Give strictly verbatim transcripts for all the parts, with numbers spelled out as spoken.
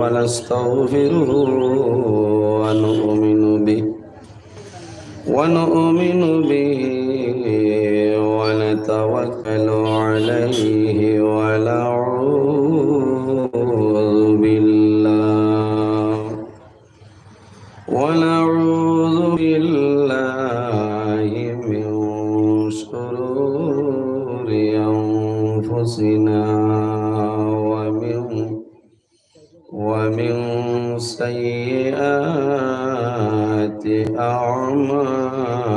ونستغفره ونؤمن به، ونؤمن به ونتوكل عليه، ونعوذ بالله، ونعوذ بالله من شرور أنفسنا ومن، ومن سيئات أعمالنا.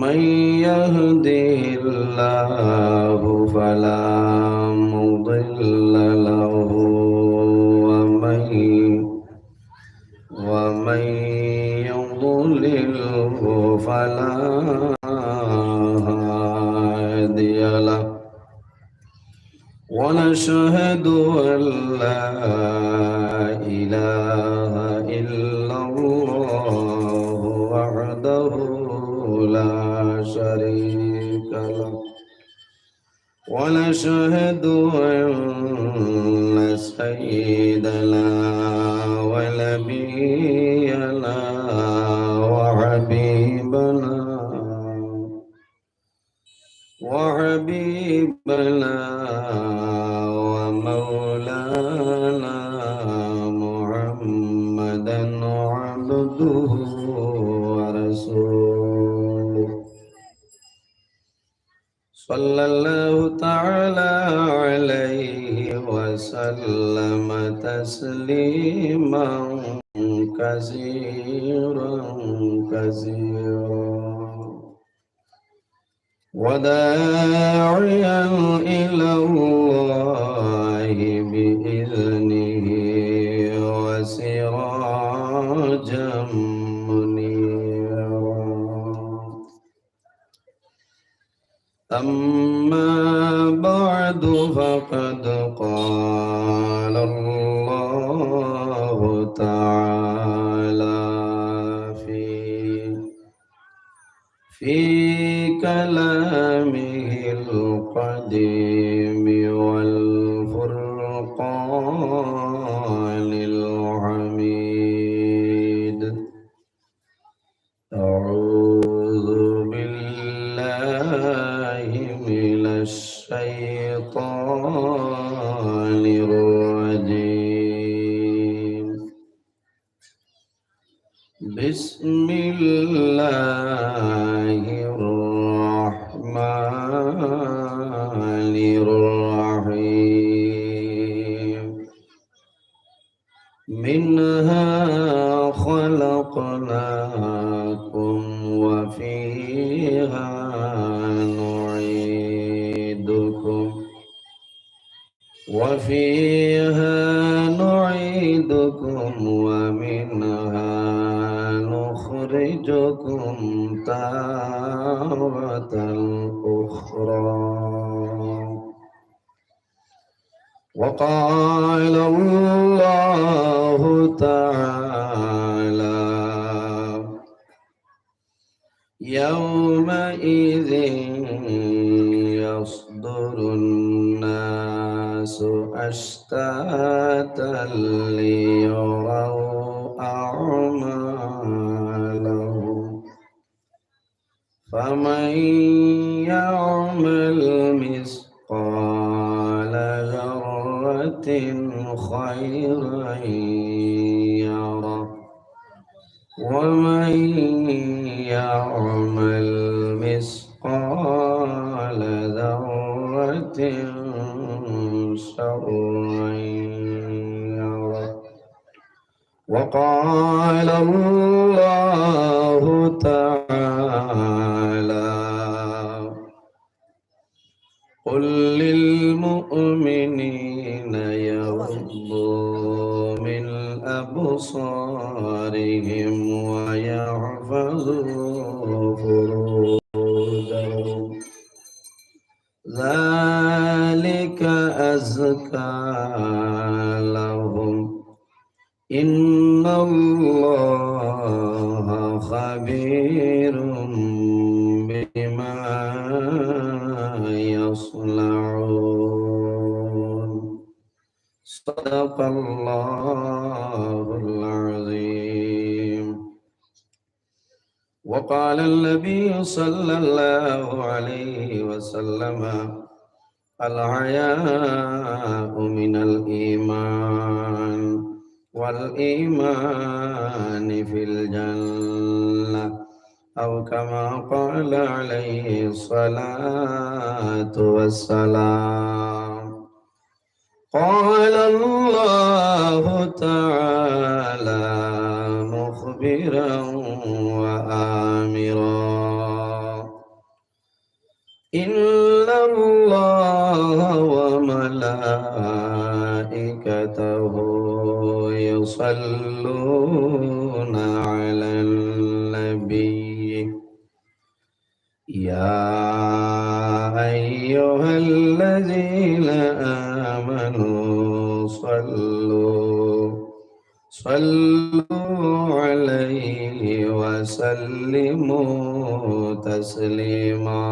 من يهده الله فلا مضل له، ومن، ومن يضلله فلا هادي له. ونشهد أن لا إله إلا الله وحده لا شريك له، ونشهد أن سيدنا ونبينا وحبيبنا وحبيبنا ومولانا محمدا عبده ورسوله، صلى الله تعالى عليه وسلم تسليما كثيرا كثيرا. وداعيا إلى الله بإذنه وسراجا منيرا. أما بعد، فقد قال الله تعالى في في كلامه القديم والفرقان الحميد. أعوذ بالله من الشيطان الرجيم. بسم الله الرحمن الرحيم. منها خلقناكم وفيها نعيدكم وفيها نعيدكم ومنها نخرجكم تارة أخرى. وقال الله تعالى: يومئذ يصدر الناس أشتاتا ليروا أعمالهم، فمن يعمل مثقال ذرة خيرا يره، ومن يعمل مثقال ذرة شرا يره. وقال الله تعالى: قل للمؤمنين يغضوا من أبصارهم ويحفظوا فروجهم، ذلك أزكى لهم، إن الله خبير بما يصنعون. صدق الله العظيم. وقال النبي صلى الله عليه وسلم: الحياء من الإيمان، والإيمان في الجنة، أو كما قال عليه الصلاة والسلام. قال الله تعالى مخبرا وآمرا: إن الله وملائكته يصلون على النبي، يا أيها الذين آمنوا صلوا صلوا عليه وسلموا تسليما.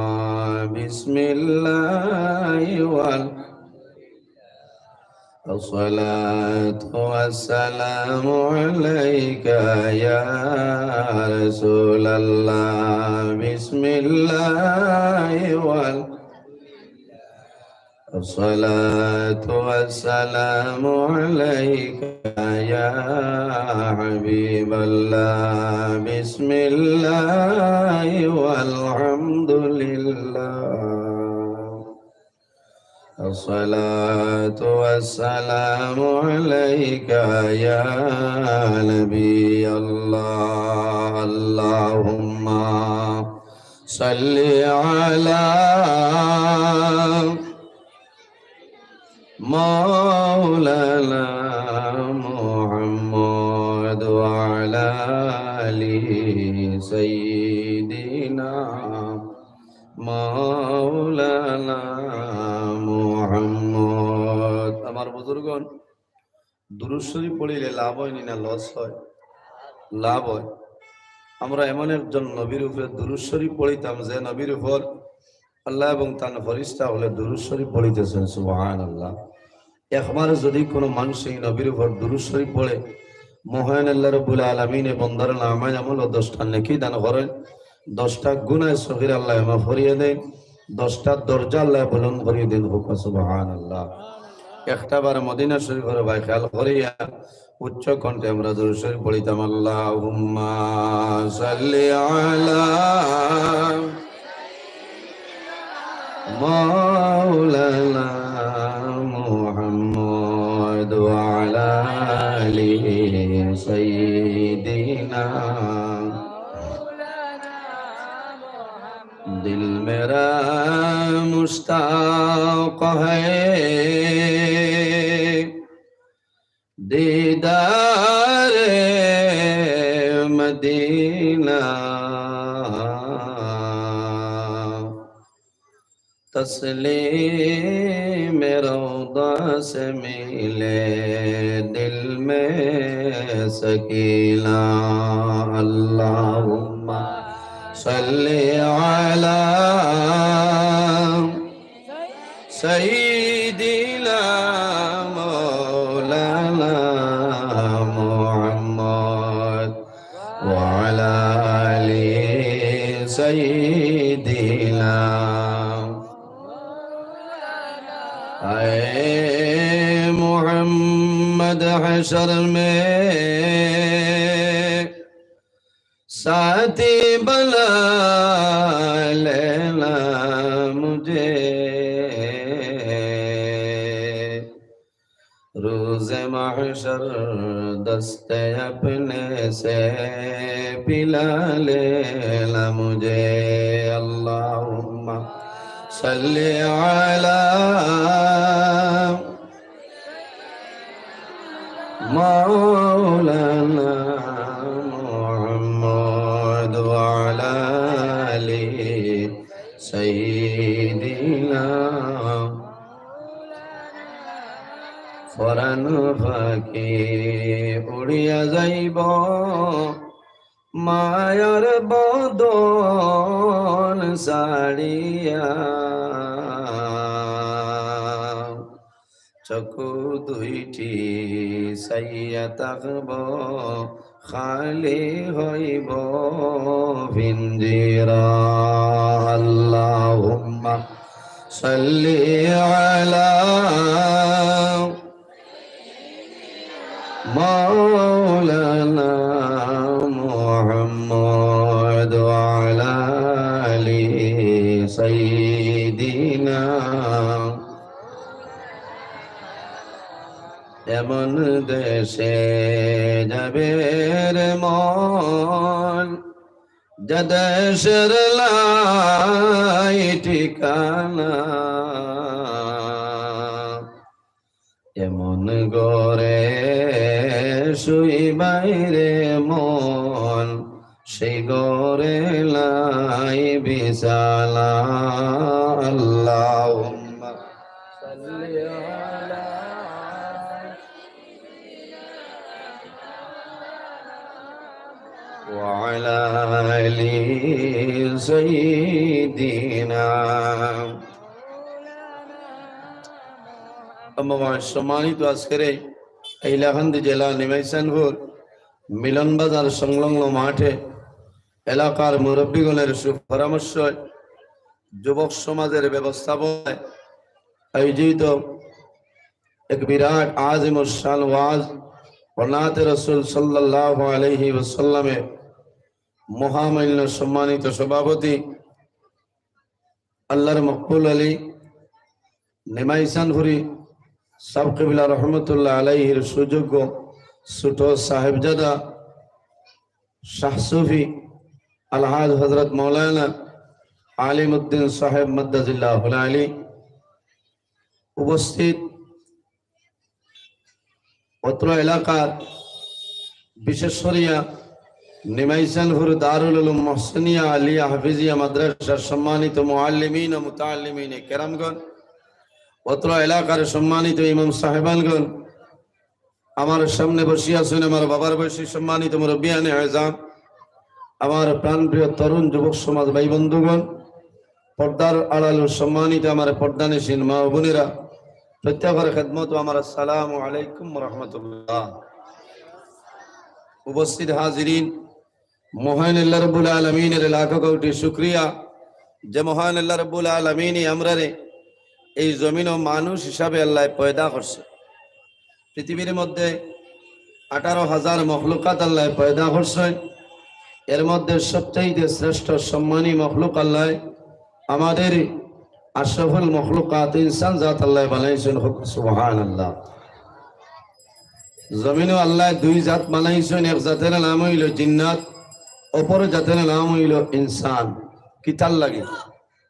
بسم الله وال-، الصلاة والسلام عليك يا رسول الله. بسم الله وال-، الصلاة والسلام عليك يا حبيب الله. بسم الله والحمد لله. الصلاة والسلام عليك يا نبي الله. اللهم صل على مولانا محمد وعلى آل سيدنا مولانا محمد. আমার বুজুর্গণ, দুরূদ শরীফ পড়িলে লাভ অয়নি না লস অয়? লাভ অয়। আমরা এমন একজন নবীর উপরে দুরূদ শরীফ পড়িতাম, যে নবীর উপর আল্লাহ এবং তান ফেরেশতা অকলে দুরূদ শরীফ পড়িতেছেন। সুবহানাল্লাহ। একবার যদি কোনো মানুষ এই নবীর উপর দুরূদ শরীফ পড়ে, মহান আল্লাহ রাব্বুল আলামিনে বন্দার নামায় আমলো দশটা নেকি দান করেন, দশটা গুনাহ সগীরা আল্লাহ মাফ করিয়া দেন, দশটা দরজা আল্লাহ বুলন্দ করিয়া দেন। কউক্কা সুবহানাল্লাহ। একটা বার মদিনা শরীফর বায় খেয়াল করিয়া উচ্চ কণ্ঠে আমরা দুরূদ শরীফ পড়িতাম, اللهم صل على مولانا محمد وعلى آل سيدنا। دل میرا مشتاق ہے دیدار مدینہ، تسلیم روضہ سے ملے دل میں سکینہ۔ اللهم صل على سيدنا مولانا محمد وعلى آل سيدنا۔ اے محمد، حشر میں ساتھی بنا لینا مجھے، روز محشر دست اپنے سے پلا لینا مجھے۔ اللهم صل على مولانا محمد وعلى آل سيدنا۔ পরান পাখি উড়িয়া যাইব মায়ার বদন ছাড়িয়া, চকু দুইটি চাইয়া থাকব, খালি হইব পিঞ্জিরা। আল্লাহুম্মা সাল্লি আলা মাওলানা মুহাম্মদ ওয়া আলা আলি সাইয়্যিদিনা। এমন দেশে যাবে রে মন, যে দেশের নাই ঠিকানা। এমন ঘরে শুইবায় রে মন, সেই ঘরে নাই বিছানা। আল্লাহুম্মা সাল্লি আলা ওয়া আলা আলি সাইয়্যিদিনা। আম্মা বাদ, সম্মানিত আজকের এই হাইলাকান্দি জেলা নিমাইচানপুর মিলন বাজার সংলগ্ন মাঠে এলাকার মুরব্বীগণের সুপরামর্শে যুবক সমাজের ব্যবস্থাপনায় আয়োজিত এক বিরাট আজিমুশ শান ওয়াজ ও নাতে রসুল সাল্লাল্লাহু আলাইহি ওয়াসাল্লামের মহামান্য সম্মানিত সভাপতি আল্লাহর মকবুল আলী নিমাইচানপুরি সাব কিবলা রহমতুল্লাহ আলাইহির সুযোগ্য ছোট সাহেবজাদা শাহ সুফি আলহাজ হযরত মাওলানা আলিমউদ্দিন সাহেব মাদ্দাজিল্লাহুল আলী, উপস্থিত অত্র এলাকার, বিশেষ করিয়া নিমাইচানপুর দারুল উলুম মোহসিনিয়া আলিয়া হাফিজিয়া মাদ্রাসার সম্মানিত মুআল্লিমিন ও মুতাআল্লিমিন কেরামগণ, অত্র এলাকার সম্মানিত ইমাম সাহেবানগণ, আমার সামনে বসিয়া আছেন আমার বাবার বয়সী সম্মানিত মুরব্বিয়ানে আযম, আমার প্রাণপ্রিয় তরুণ যুবক সমাজ ভাই বন্ধুগণ, পর্দার আড়াল ও সম্মানিত আমার পর্দানিশীন মা ও বোনেরা, প্রত্যেকের খেদমত আমার আসসালামু আলাইকুম ওয়া রাহমাতুল্লাহ। উপস্থিত হাজিরিন, মহান আল্লাহ রাব্বুল আলামিনের লাখো কোটি শুকরিয়া, যে মহান আল্লাহ রাব্বুল আলামিনই আমরারে এই জমিনও মানুষ হিসাবে আল্লাহ পয়দা করছে। পৃথিবীর মধ্যে আঠারো হাজার মখলুকাত আল্লাহ পয়দা করছেন, এর মধ্যে সবচাইতে শ্রেষ্ঠ সম্মানী মখলুক আল্লাহ আমাদের আশরাফুল মখলুকাত ইনসান জাত আল্লাহ বানাইছেন। হোক সুবহানাল্লাহ। জমিনও আল্লাহ দুই জাত বানাইছেন, এক জাতের নাম হইল জিন্নাত, অপর জাতের নাম হইল ইনসান। কিতার লাগি?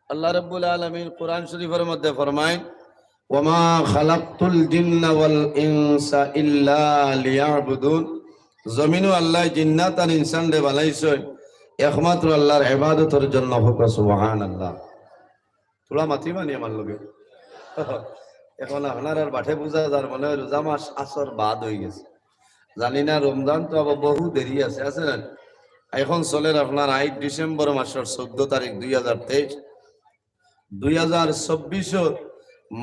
আল্লাহ রাব্বুল আলামিন কোরআন শরীফের মধ্যে ফরমায়, "ওয়ামা খালাকতুল জিন্না ওয়াল ইনসা ইল্লা লিয়াবুদুন।" জমিনও আল্লাহ জিন্নাত আর ইনসানরে বানাইছে একমাত্র আল্লাহর ইবাদতের জন্য। হোক সুবহানাল্লাহ। থুড়া মাতিবা নি আমার লগে? এখন আপনার আর বাটে বুঝা যার মনে হয় রোজা মাস আসর বাদ হয়ে গেছে। জানি না, রমজান তো আবার বহু দেরি আছে, আছে না? এখন চলের আপনার আইজ ডিসেম্বর মাসের চৌদ্দ তারিখ দুই হাজার তেইশ, দুই হাজার চব্বিশ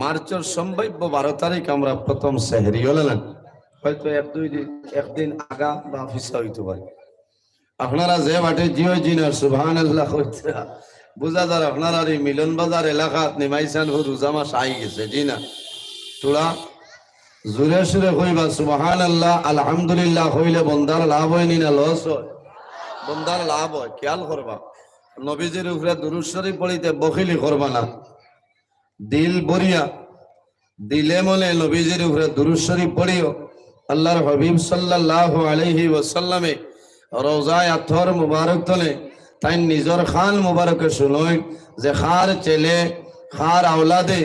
মার্চের সম্ভাব্য বারো তারিখ আমরা প্রথম সেহরি হলে না, হয়তো এক দুই দিন, একদিন আগা বা পিছা হইতে পারে। আপনারা যে বাটে জিও জি না, সুবহানাল্লাহ কইতা। বুঝা যার আপনারার এই মিলন বাজার এলাকাত নিমাইচানপুর রোজা মাস আই গেছে, জি না? থুড়া জোরে সুরে কইবা, সুবহানাল্লাহ, আলহামদুলিল্লাহ কইলে বন্দার লাভ হয় নি না লস হয়? বন্দার লাভ হয়, খেয়াল করবা। নবীজির উপরে দুরূদ শরীফ পড়িতে বখিলি করবা না। দিল ভরিয়া, দিলে মনে নবীজির উপরে দুরূদ শরীফ পড়িও। আল্লাহর হাবিব সাল্লাল্লাহু আলাইহি ওয়াসাল্লামে রওজায়ে আতহর মুবারক তলে তাইন নিজর কান মুবারকে শুনইন যে কার ছেলে, কার আওলাদে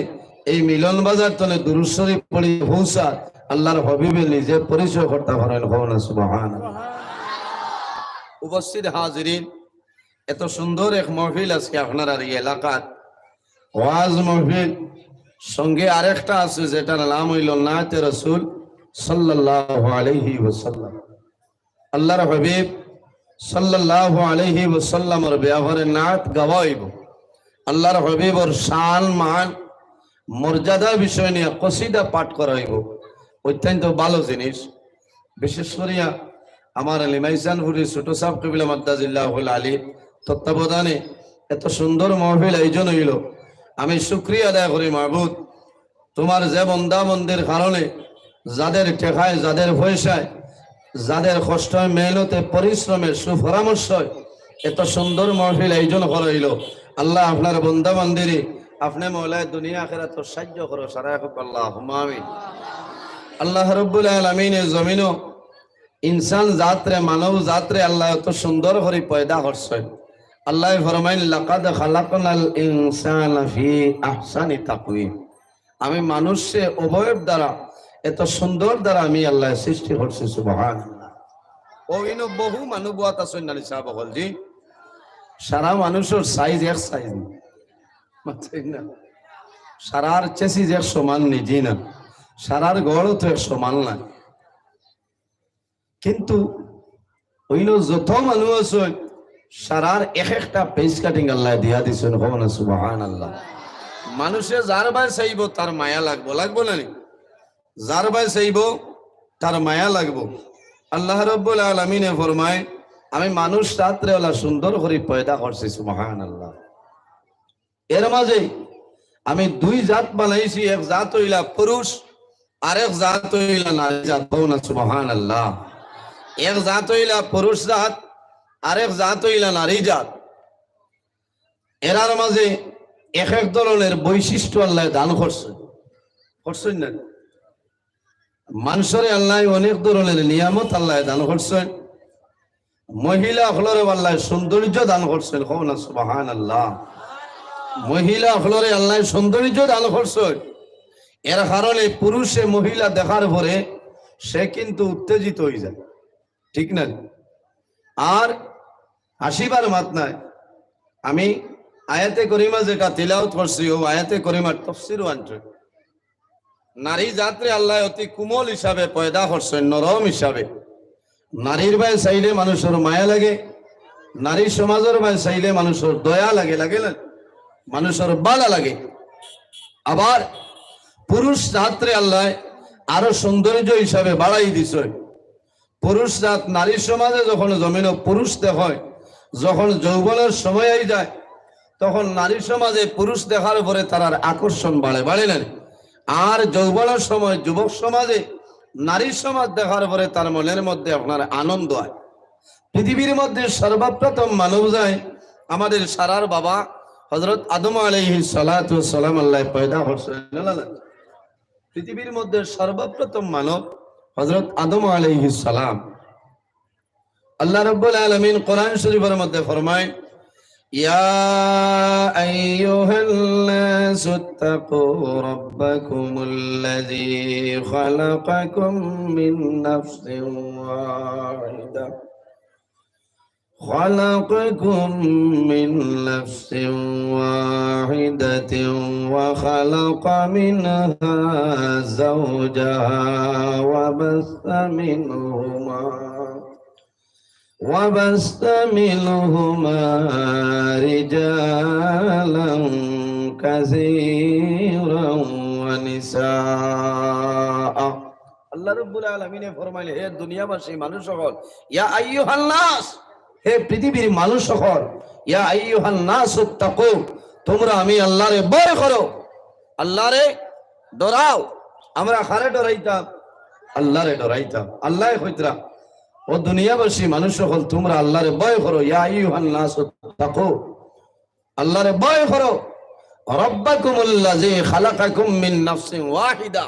এই মিলন বাজার তলে দুরূদ শরীফ পড়ি পৌঁছার। আল্লাহর হাবিবে নিজে পরিচয় করতা পারইন, কও না সুবহানাল্লাহ। উপস্থিত হাজিরিন, এত সুন্দর এক মহফিল আজকে আপনারার এই এলাকাত ওয়াজ মহফিল, সঙ্গে আরেকটা আছে যেটার নাম হইল নাতে রসুল সাল্লাল্লাহু আলাইহি ওয়াসাল্লাম। আল্লাহর হাবিব সাল্লাল্লাহু আলাইহি ওয়াসাল্লামর ব্যাপারে নাত গাওয়া হইব। আল্লাহর হাবিবর শান মান মর্যাদা বিষয় নিয়া কসিদা পাঠ করা অইবো। অত্যন্ত ভালো জিনিস। বিশেষ করিয়া আমার লিমাইসানপুরি ছোট সাব কিবলা মাদ্দাজিল্লাহুল আলী তত্ত্বাবধানে এত সুন্দর মাহফিল আয়োজন অইলো। আমি শুকরিয়া আদায় করি মাবুদ, তুমার যে বন্দা বন্দির কারণে, যাদের টেকায়, যাদের পয়সায়, যাদের কষ্টে, মেহনতে, পরিশ্রমে, সুপরামর্শে এত সুন্দর মাহফিল আয়োজন করা অইলো, আল্লাহ আপনার বন্দা বন্দিরে আপনে মওলায় দুনিয়া আখেরাতো সাহায্য করো, সারা হোক আল্লাহুম্মা আমিন। আল্লাহ রাব্বুল আলামিনে জমিনো ইনসান জাতরে, মানব জাতরে আল্লায় অত সুন্দর করি পয়দা করছইন। আল্লায় ফরমাইন, "লাকাদ খালাকনাল ইনসানা ফি আহসানি তাকওয়িম।" আমি মানুষরে অবয়ব দ্বারা, এত সুন্দর দ্বারা আমি আল্লায় সৃষ্টি করছি। সুবহানাল্লাহ। অউ ইনো বহু মানুষ বওয়াত আছইন না নি সাব অকল, জি? সারা মানুষর সাইজ এক সাইজ না। মাতইন না। সারার চেসিস এক সমান নি, জি না। সারার গড়ও তো এক সমান না। কিন্তু অইলো যত মানুষ আছইন, সারার এক একটা face cutting আল্লায় দিয়া দিছইন, কও না সুবহানাল্লাহ। মানুষে যার বায় চাইবো তার মায়া লাগবো, লাগবো না নি? যার বায় চাইবো তার মায়া লাগবো। আল্লাহ রাব্বুল আলামিনে ফরমায়, "আমি মানুষ জাতরে অলা সুন্দর করি পয়দা করছি।" সুবহানাল্লাহ। এর মাঝে আমি দুই জাত বানাইছি, এক জাত অইলা পুরুষ, আরেক জাত অইলা নারী জাত। কও না সুবহানাল্লাহ। এক জাত অইলা পুরুষ জাত, আরেক জাত অইলা নারী জাত। এরার মাঝে এক এক ধরনের বৈশিষ্ট্য আল্লায় দান করছে, করছইন না? মানুষরে আল্লায় অনেক ধরনের নিয়ামত আল্লায় দান করছইন। মহিলা অকলরে আল্লায় সৌন্দর্য দান করছইন, কও না সুবহানাল্লাহ। মহিলা অকলরে আল্লায় সৌন্দর্য দান করছইন। এর কারণে পুরুষে মহিলা দেখার পরে সে কিন্তু উত্তেজিত অইযায়, ঠিক না? আর হাসিবার মাত নাই। আমি আয়াতে করিমা যেটা তিলাওয়াত করছি, অউ আয়াতে করিমার তফসিরও আনছি। নারী জাতরে আল্লায় অতি কোমল হিসাবে পয়দা করছইন, নরম হিসাবে। নারীর বায় চাইলে মানুষর মায়া লাগে, নারী সমাজর বায় চাইলে মানুষর দয়া লাগে, লাগে না? মানুষর ভালা লাগে। আবার পুরুষ জাতরে আল্লায় আরো সৌন্দর্য হিসাবে বাড়াই দিছইন। পুরুষ জাত নারী সমাজে যখন জমিনো পুরুষ দেখয়, যখন যৌবনের সময় আইযায়, তখন নারী সমাজে পুরুষ দেখার পরে তারার আকর্ষণ বাড়ে, বাড়ে না নি? আর যৌবনের সময় যুবক সমাজে নারী সমাজ দেখার পরে তার মনের মধ্যে আপনার আনন্দ অয়। পৃথিবীর মধ্যে সর্বপ্রথম মানব জাত আমাদের সারার বাবা হযরত আদম আলাইহিস সালাতু ওয়াস সালাম আল্লায় পয়দা করছইন, না, না, না। পৃথিবীর মধ্যে সর্বপ্রথম মানব হযরত আদম আলাইহিস সালাম। আল্লাহ রাব্বুল আলামিন কোরআন শরীফের মধ্যে ফরমায়, يا أيها الناس اتقوا ربكم الذي خلقكم من نفس واحدة خلقكم من نفس واحدة وخلق منها زوجها وبث منهما وبث منهما رجالا كثيرا ونساء। আল্লাহ রাব্বুল আলামিনে ফরমাইলেন, হে দুনিয়াবাসী মানুষ অকল, ইয়া আইয়ুহান নাস, হে পৃথিবীর মানুষ অকল, ইয়া আইয়ুহান নাস উত্তাকু, তোমরা আমি আল্লাহরে ভয় করো, আল্লাহরে ডরাও। আমরা কারে ডরাইতাম? আল্লাহরে ডরাইতাম। আল্লায় কইতরা, ও দুনিয়াবাসী মানুষ অকল, তোমরা আল্লাহরে ভয় করো, ইয়া আইয়ুহান নাস উত্তাকু, আল্লাহরে ভয় করো। রাব্বাকুমুল্লাযী খালাকাকুম মিন নাফসিন ওয়াহিদা।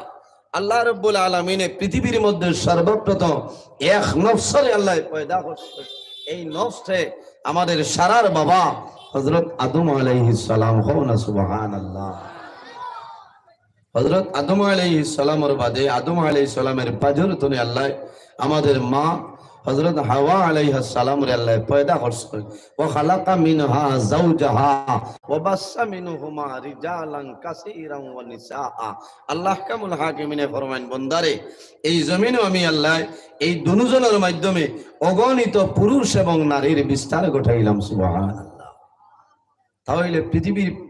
আল্লাহ রাব্বুল আলামিনে পৃথিবীর মধ্যে সর্বপ্রথম এক নফসরে আল্লায় পয়দা করছে। এই নফসে আমাদের সারার বাবা হযরত আদম আলাইহিস সালাম। কও না সুবহানাল্লাহ। হযরত আদম আলাইহিস সালামর বাদে আদম আলাইহিস সালামের পাজর তনে আল্লায় আমাদের মা হযরত হাওয়া আলাইহাস সালামরে আল্লায় পয়দা করছইন। ওয়া খালাকা মিনহা যাওজাহা ওয়া বাসসা মিনহুমা রিজালান কাসীরান ওয়া নিসাআ। আল্লাহ আহকামুল হাকিমিনে ফরমাইন, বন্দারে, এই জমিনো আমি আল্লায় এই দুজনর মাধ্যমে অগণিত পুরুষ এবং নারীর বিস্তার ঘটাইলাম। সুবহানাল্লাহ। তাহলে পৃথিবীর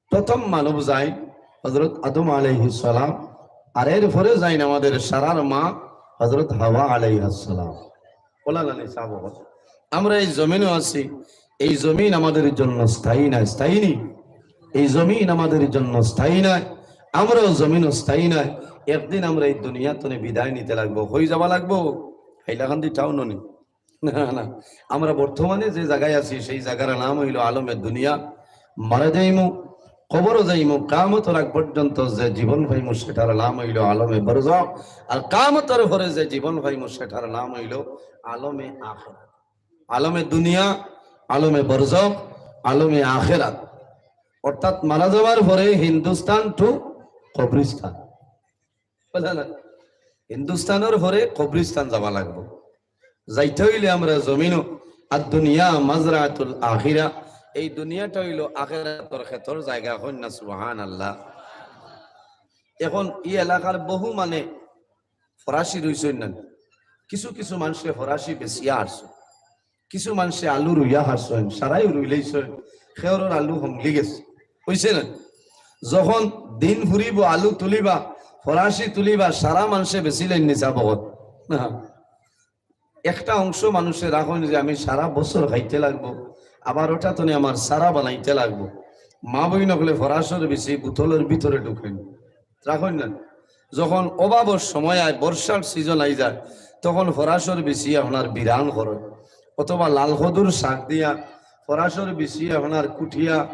প্রথম মানব জাত হযরত আদম আলাইহিস সালাম, আর এর পরে যাইন আমাদের সারার মা হযরত হাওয়া আলাইহাস সালাম। বলা না নি সাহাবা? আমরা এই জমিনো আছি, এই জমিন আমাদের জন্য স্থায়ী নয়, স্থায়ী নি? এই জমিন আমাদের জন্য স্থায়ী নয়, আমরাও জমিনো স্থায়ী নয়। একদিন আমরা এই দুনিয়া তনে বিদায় নিতে লাগবো। কই যাওয়া লাগবো? হাইলাকান্দি টাউনো নি? না, না। আমরা বর্তমানে যে জাগায় আছি, সেই জাগার নাম অইলো আলমে দুনিয়া। মারা যাইমু, কবরো যাইমু, কিয়ামতর আগ পর্যন্ত যে জীবন পাইমু, সেটার নাম অইলো আলমে বরজখ। আর কিয়ামতর পরে যে জীবন পাইমু, সেটার নাম অইলো আলমে আখেরাত। আলমে দুনিয়া, আলমে বরজখ, আলমে আখেরাত। অর্থাৎ মারা যাওয়ার পরে হিন্দুস্তান to কবরিস্তান। বুঝলা না? হিন্দুস্তানর পরে কবরিস্তান যাওয়া লাগবো। যাইতে অইলে আমরা জমিনো, আর দুনিয়া মাজরাতুল আখিরা, এই দুনিয়াটা অইলো আখেরাতর খেতর জাগা। কইন না সুবহানাল্লাহ। এখন ই এলাকার বহু মানে ফরাসি রইছইন না, কিছু কিছু মানষে ফরাসি বেচিয়া হারছইন, কিছু মানষে আলু রুইয়া হারছইন, সারাইও রুইলাইছইন, খেয়রর আলু হংলি গেছে, অইছে না? যখন দিন ফুরিবো, আলু তুলিবা, ফরাসি তুলিবা, সারা মানষে বেচিলাইন নি সাব অকল। একটা অংশ মানষে রাখইন যে আমি সারা বছর খাইতে লাগবো, আবার ওটা তনে আমার চারা বানাইতে লাগবো। মা বইন অকলে ফরাসর বিচি বুতলর ভিতরে ঢুকাইন, রাখইন না। যখন অভাবর সময় আয়, বর্ষার সিজন আই যায়, তখন ফরাসর বিচি আপনার বিরান করইন, অথবা লাল কদুর শাক দিয়া ফরাসর বিচি আপনার কুটিয়া,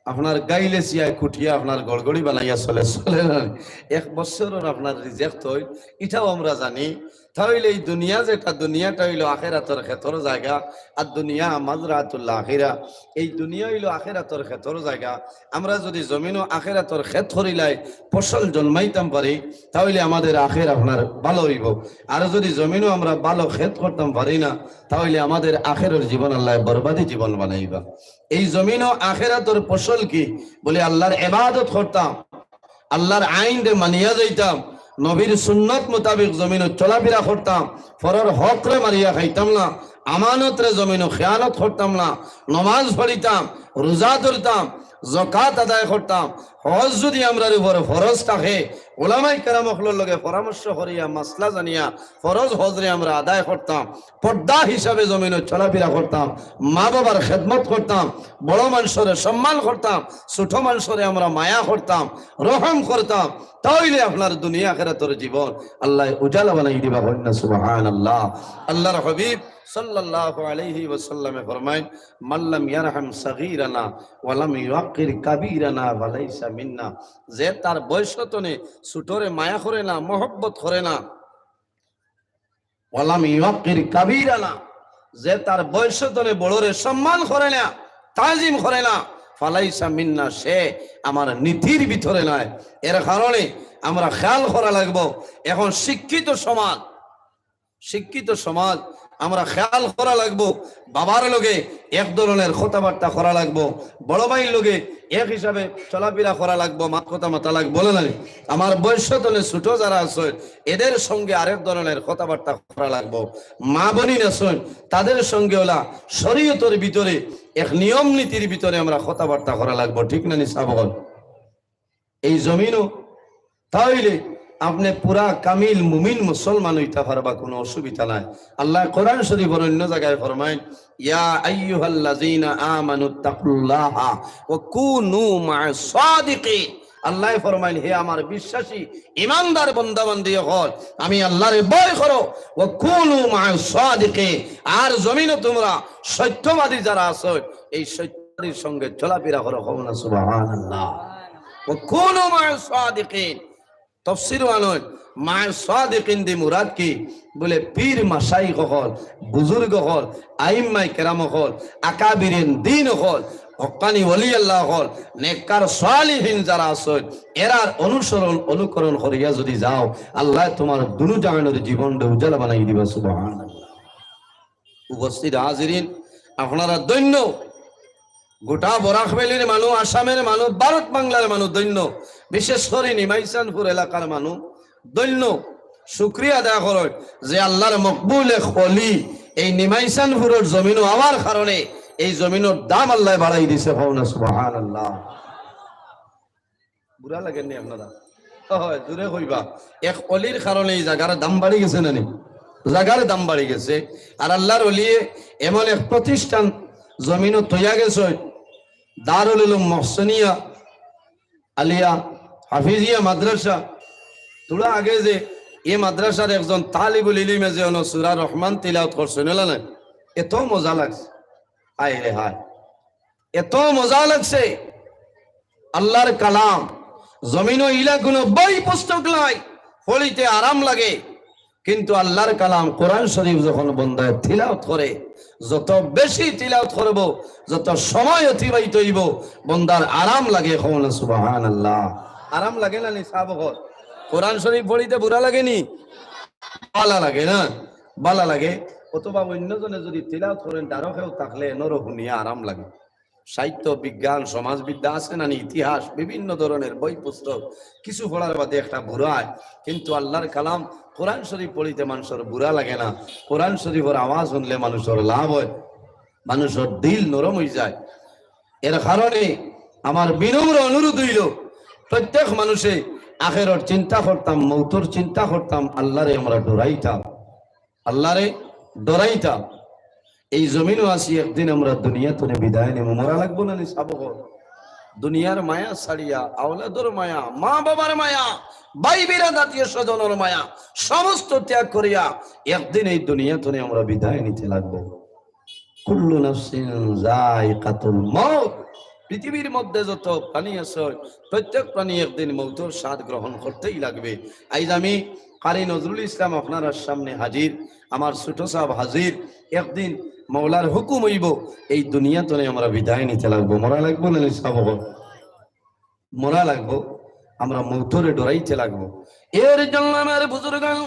আপনার গাইলে চিয়ায় কুটিয়া আপনার গড়গড়ি বানাইয়া চলে, চলে না? এক বছরর আপনার রিজেক্ট অইল, ইটাও আমরা জানি। তাইলে এই দুনিয়া যেটা, দুনিয়াটা অইলো আখেরাতর খেতর জাগা, আর দুনিয়া মাজরাতুল আখিরা, এই দুনিয়া অইলো আখেরাতর খেতর জাগা। আমরা যদি জমিনো আখেরাতর খেত করিলাই ফসল জন্মাইতাম পারি, তাইলে আমাদের আখের আপনার ভালো অইবো। আর যদি জমিনো আমরা ভালো খেত করতাম পারি না, তাইলে আমাদের আখেরর জীবন আল্লায় বরবাদি জীবন বানাইবা। এই জমিনো আখেরাতর ফসল কি? বলে আল্লার ইবাদত করতাম, আল্লার আইনরে মানিয়া যাইতাম, নবীর সুন্নত মোতাবেক জমিনো চলাফিরা করতাম, পরর হকরে মারিয়া খাইতাম না, আমানতরে জমিনো খেয়ানত করতাম না, নমাজ পড়িতাম, রোজা ধরতাম, জকাত আদায় করতাম, হজ যদি আমরার উপরে ফরজ থাকে, ওলামায়ে কেরাম অকলর লগে পরামর্শ করিয়া মাসলা জানিয়া ফরজ হজরে আমরা আদায় করতাম, পর্দা হিসাবে জমিনো চলাফিরা করতাম, মা বাবার খেদমত করতাম, বড় মানষরে সম্মান করতাম, ছোট মানষরে আমরা মায়া করতাম, রহম করতাম, তাইলে আপনার দুনিয়া আখেরাতর জীবন আল্লায় উজালা বানাই দিবা। কইন না সুবহানাল্লাহ। আল্লার হাবিব সাল্লাল্লাহু আলাইহি ওয়াসাল্লামে ফরমাইন, "মাল্লাম ইয়ারহাম সাগীরানা ওয়ালাম ইউক্কির কাবীরানা ফালাইসা মিন্না।" যে তার বয়স তনে ছোটরে মায়া করে না, মহব্বত করে না, ওয়ালাম ইউক্কির কাবীরানা, যে তার বয়স তনে বড়রে সম্মান করে না, তাজিম করে না, ফালাইসা মিন্না, সে আমার নীতির ভিতরে নাই। এর কারণে আমরা খেয়াল করা লাগবো। এখন শিক্ষিত সমাজ, শিক্ষিত সমাজ, আমরা খেয়াল করা লাগবো। বাবার লগে এক ধরনের কথাবার্তা করা লাগবো, বড় ভাইর লগে এক হিসাবে চলাফিরা করা লাগবো, মাত কথা মাতা লাগবো না নি? আমার বয়স তলে ছোট যারা আছে, এদের সঙ্গে আরেক ধরনের কথাবার্তা করা লাগবো। মা বইন আছইন, তাদের সঙ্গে ওলা শরীয়তর ভিতরে, এক নিয়ম নীতির ভিতরে আমরা কথাবার্তা করা লাগবো, ঠিক না নি সাব অকল? এই জমিনো, তাইলে আপনে পুরা কামিল মুমিন মুসলমান অইতা পারবা, কোনো অসুবিধা নাই। আল্লায় কোরআন শরীফর অন্য জাগায় ফরমাইন, "ইয়া আইয়ুহাল্লাযীনা আমানুত্তাকুল্লাহা ওয়া কুনু মা'আস সাদিকিন।" আল্লায় ফরমাইন, "হে আমার বিশ্বাসী ইমানদার বান্দা বান্দি অকল, আমি আল্লারে ভয় করো, ওয়া কুনু মা'আস সাদিকিন, আর জমিনো তুমরা সত্যবাদী যারা আছো, এই সত্যবাদীর সঙ্গে চলাফিরা করো।" কও না সুবহানাল্লাহ। "ওয়া কুনু মা'আস সাদিকিন।" তফসির আনইন, মা'আস সাদিকিন দি মুরাদ কি? বলে পীর মাশাইখ অকল, বুজুর্গ অকল, আইম্মায়ে কেরাম অকল, আকাবিরিন দ্বীন অকল, হক্কানি ওলি আল্লাহ অকল, নেককার সালিহিন যারা আছইন, এরার অনুসরণ অনুকরণ করিয়া যদি যাও, আল্লায় তুমার দুনো জাহানর জীবনরে উজালা বানাই দিবা। সুবহানাল্লাহ। উপস্থিত হাজিরিন, আপনারা ধন্য। গোটা বরাক ভ্যালির মানুষ, আসামের মানুষ, ভারত বাংলার মানুষ ধন্য। বিশেষ করি নিমাইচানপুর এলাকার মানুষ ধন্য। শুকরিয়া আদায় করইন যে আল্লার মকবুল এক ওলি এই নিমাইচানপুরর জমিনো আওয়ার কারণে এই জমিনর দাম আল্লায় বাড়াই দিছে। কও না সুবহানাল্লাহ। বুরা লাগের নি আপনারা? অয়, জুরে কইবা। এক অলির কারণে ই জাগার দাম বাড়ি গেছে না নি? জাগার দাম বাড়ি গেছে। আর আল্লার অলিয়ে এমন এক প্রতিষ্ঠান জমিনো তৈয়া গেছে, দারুল উলুম মহসিনিয়া আলিয়া হাফিজিয়া মাদ্রাসা। থুড়া আগে যে ই মাদ্রাসার একজন তালিবুল ইলিমে যে অনো সুরা রহমান তিলাওত করছে, নিলা না? এত মজা লাগছে, আয় রে হায়, এত মজা লাগছে। আল্লার কালাম, জমিনো ইলা কুনু বই পুস্তক নাই, পড়িতে আরাম লাগে, কিন্তু আল্লার কালাম কোরআন শরীফ যখন বন্দায় তিলাওত করে, যত বেশি তিলাওত করব, যত সময় অতিবাহিত অইব, বন্দার আরাম লাগে। কও না সুবহানাল্লাহ। আরাম লাগে না নি সাব অকল? কোরআন শরীফ পড়িতে বুরা লাগে নি? বালা লাগে না? বালা লাগে। অথবা অইন্য জনে যুদি তিলাওত করইন, দারো কেউ থাকলে এনরও হুনিয়া আরাম লাগে। সাহিত্য, বিজ্ঞান, সমাজবিদ্যা আছে না নি, ইতিহাস, বিভিন্ন ধরনের বই পুস্তক, কিছু পড়ার বাদে একটা বুরা অয়, কিন্তু আল্লার কালাম কোরআন শরীফ পড়িতে মানষর বুরা লাগে না। কোরআন শরীফর আওয়াজ হুনলে মানষর লাভ অয়, মানষর দিল নরম অইযায়। এর কারণে আমার বিনম্র অনুরোধ অইলো, প্রত্যেক মানষে আখেরর চিন্তা করতাম, মউতর চিন্তা করতাম, আল্লারে আমরা ডরাইতাম। আল্লারে ডরাইতাম। এই জমিনো আছি, একদিন আমরা দুনিয়া থনে বিদায় নিমু, মরা লাগবো না নি সাব অকল? দুনিয়ার মায়া ছাড়িয়া, আওলাদর মায়া, মা বাবার মায়া, ভাই বিরাদ আত্মীয় স্বজনর মায়া, সমস্ত ত্যাগ করিয়া একদিন এই দুনিয়া থনে আমরা বিদায় নিতে লাগবো। কুল্লু নাফসিন যায়িকাতুল মাউত। পৃথিবীর মধ্যে যত প্রাণী আছে, প্রত্যেক প্রাণী একদিন মউতর স্বাদ গ্রহণ করতেই লাগবে। আইজ আমি কারি নজরুল ইসলাম আপনারার সামনে হাজির, আমার ছোট সাব হাজির। একদিন মওলার হুকুম অইব, এই দুনিয়া থনে আমরা বিদায় নিতে লাগবো। মরা লাগবো না নি সাব অকল? মরা লাগবো। আমরা মউতরে ডরাইতে লাগবো। এর জন্য আমার বুজুর্গান,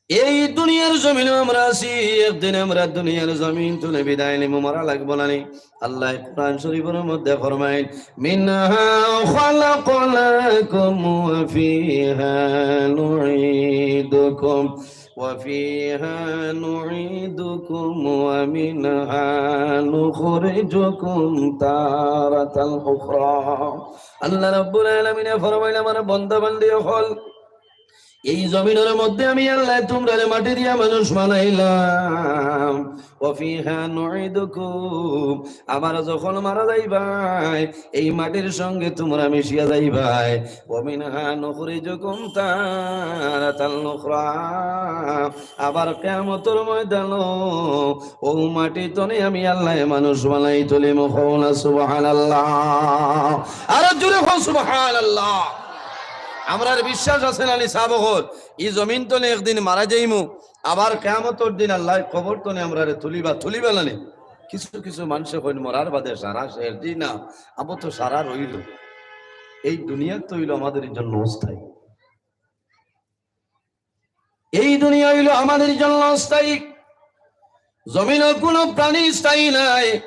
এই দুনিয়ার জমিনো আমরা আছি, একদিন আমরা দুনিয়ার জমিন থনে বিদায় নিমু, মরা লাগবো না নি? আল্লায় কোরআন শরীফর মধ্যে ফরমাইন, "মিনহা খালাকনাকুম ওয়া ফিহা নুঈদুকুম ওয়া ফিহা নুঈদুকুম ওয়া মিনহা নুখরিজুকুম তারাতাল উখরা।" আল্লাহ রাব্বুল আলামিনে ফরমাইন, আমার বান্দা বান্দি অকল, এই জমিনর মধ্যে আমি আল্লায় তুমরারে মাটি দিয়া মানুষ বানাইলাম। ওয়া ফিহা নুঈদুকুম, আবার যখন মারা যাইবায়, এই মাটির সঙ্গে তুমরা মিশিয়া যাইবায়। ওয়া মিনহা নুখরিজুকুম তারাতাল উখরা, আবার কিয়ামতর ময়দানো অউ মাটি থনে আমি আল্লায় মানুষ বানাই তুলিমু। কও না সুবহানাল্লাহ। আরো জুরে কও সুবহানাল্লাহ। আমরার বিশ্বাস আছে না নি সাব অকল? ই জমিন থনে একদিন মারা যাইমু, আবার কিয়ামতর দিন আল্লায় কবর থনে আমরারে তুলিবা, তুলিবা না নি? কিছু কিছু মানষে কইন, "মরার বাদে সারা শেষ।" জি না, আবো তো সারা রইল। এই দুনিয়া তো অইল আমাদের জন্য অস্থায়ী। এই দুনিয়া অইল আমাদের জন্য অস্থায়ী। জমিনো কুনু প্রাণী স্থায়ী নাই।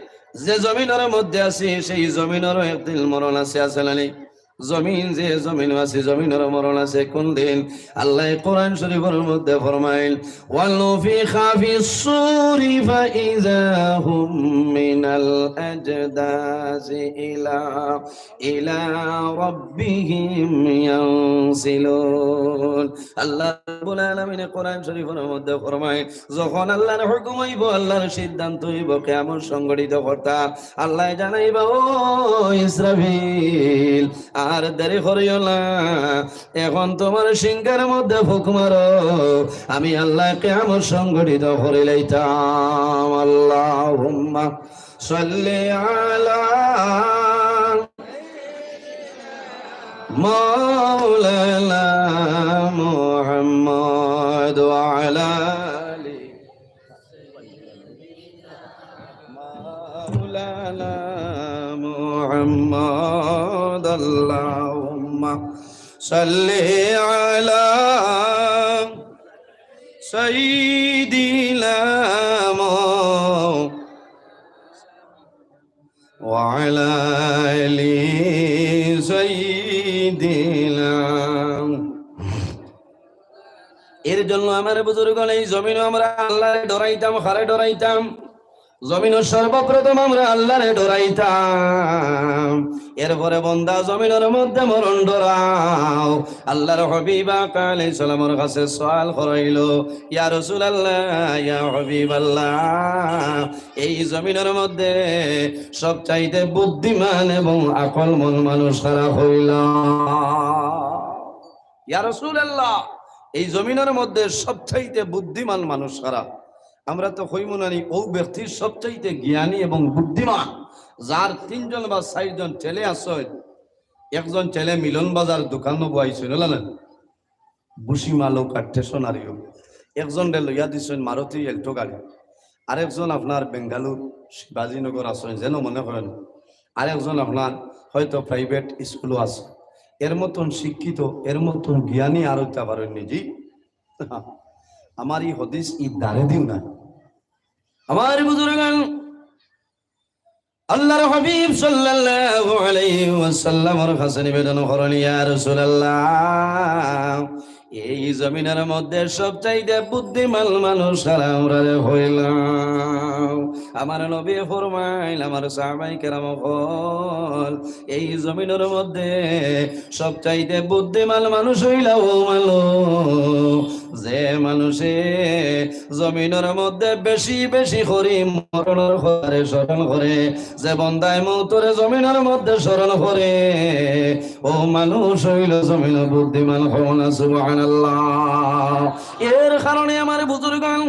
যে জমিনর মধ্যে আছি, সেই জমিনরও একদিন মরণ আছে, আছে না নি? জমিন, যে জমিনো আছি, জমিনরও মরণ আছে। কোন দিন? আল্লায় কোরআন শরীফর মধ্যে ফরমাইন, "ওয়ানুফিখা ফিস-সূরি ফাইযা হুম মিনাল আজদাসি ইলা, ইলা রাব্বিহিম ইয়ানসিলুন।" আল্লাহ রাব্বুল আলামিনে কোরআন শরীফর মধ্যে ফরমাইন, যখন আল্লাহর হুকুম অইব, আল্লাহর সিদ্ধান্ত অইব, কিয়ামত সংঘটিত করতা, আল্লায় জানাইবা, "ও ইসরাফিল, আর দেরি করিও না, এখন তুমার সিংহের মধ্যে ফুক মারো, আমি আল্লায় কিয়ামত সংঘটিত করিলাইতাম।" আল্লাহুম্মা সাল্লি আলা মাওলানা মুহাম্মদ ওয়া আলা আলি মাওলানা মুহাম্মদ। আল্লাহুম্মা সাল্লি আলা সাইয়্যিদিনা মাও-, ওয়া আলা আলি সাইয়্যিদিনা। এর জন্য আমার বুজুর্গ, এই জমিনো আমরা আল্লাহরে ডরাইতাম, কারে ডরাইতাম? জমিনো সর্বপ্রথম আমরা আল্লারে ডরাইতাম, এরপরে বন্দা জমিনর মধ্যে মরণ ডরাও। আল্লার হাবিব আকা আলাইহিস সালামর কাছে সওয়াল করা অইলো, ইয়া রাসূলুল্লাহ, ইয়া হাবিবাল্লাহ, এই জমিনর মধ্যে সবচাইতে বুদ্ধিমান এবং আকলমন মানুষ কারা অইলা? ইয়া রাসূলুল্লাহ, এই জমিনর মধ্যে সবচাইতে বুদ্ধিমান মানুষ কারা? আমরা তো কইমু নানি, অউ ব্যক্তির সবচাইতে জ্ঞানী এবং বুদ্ধিমান, যার তিনজন বা চাইরজন ছেলে আছে, একজন ছেলে মিলন বাজার দোকানো বইছে, বুঝলা না? বুসি মালক আর স্টেশনারিও। একজনরে লইয়া দিছইন মারুতি এল্টো গাড়ি, আরেকজন আপনার বেঙ্গালুর শিবাজীনগর আছইন, যেন মনে করেন, আরেকজন আপনার হয়তো প্রাইভেট স্কুলো আছে। এর মতন শিক্ষিত, এর মতন জ্ঞানী আর অইতা পারইন নি? জি, আমার ই হাদিস ই দারে দিও না। আমার বুজুর্গান, আল্লার হাবিব সাল্লাল্লাহু আলাইহি ওয়াসাল্লামর কাছে নিবেদন করইন, ইয়া রাসূলুল্লাহ, এই জমিনর মধ্যে সবচাইতে বুদ্ধিমান মানুষ কারা, আমরারে কইলাও। আমার নবী ফরমাইল, আমার সাহাবায়ে কেরাম অকল, এই জমিনর মধ্যে সবচাইতে বুদ্ধিমান মানুষ অইলা অউ মানুষ, যে মানুষে জমিনর মধ্যে বেশি বেশি করি মরণর কথারে স্মরণ করে, যে বন্দায় মউতরে জমিনর মধ্যে স্মরণ করে, অউ মানুষ অইলো জমিনর বুদ্ধিমান। কও না সুবহানাল্লাহ। এর কারণে আমার বুজুর্গান,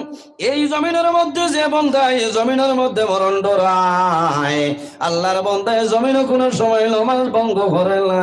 এই জমিনর মধ্যে যে বন্দায় জমিনর মধ্যে মরণ ডরায়, আল্লার বন্দায় জমিনো কুনু সময় নমাজ ভঙ্গ করে না।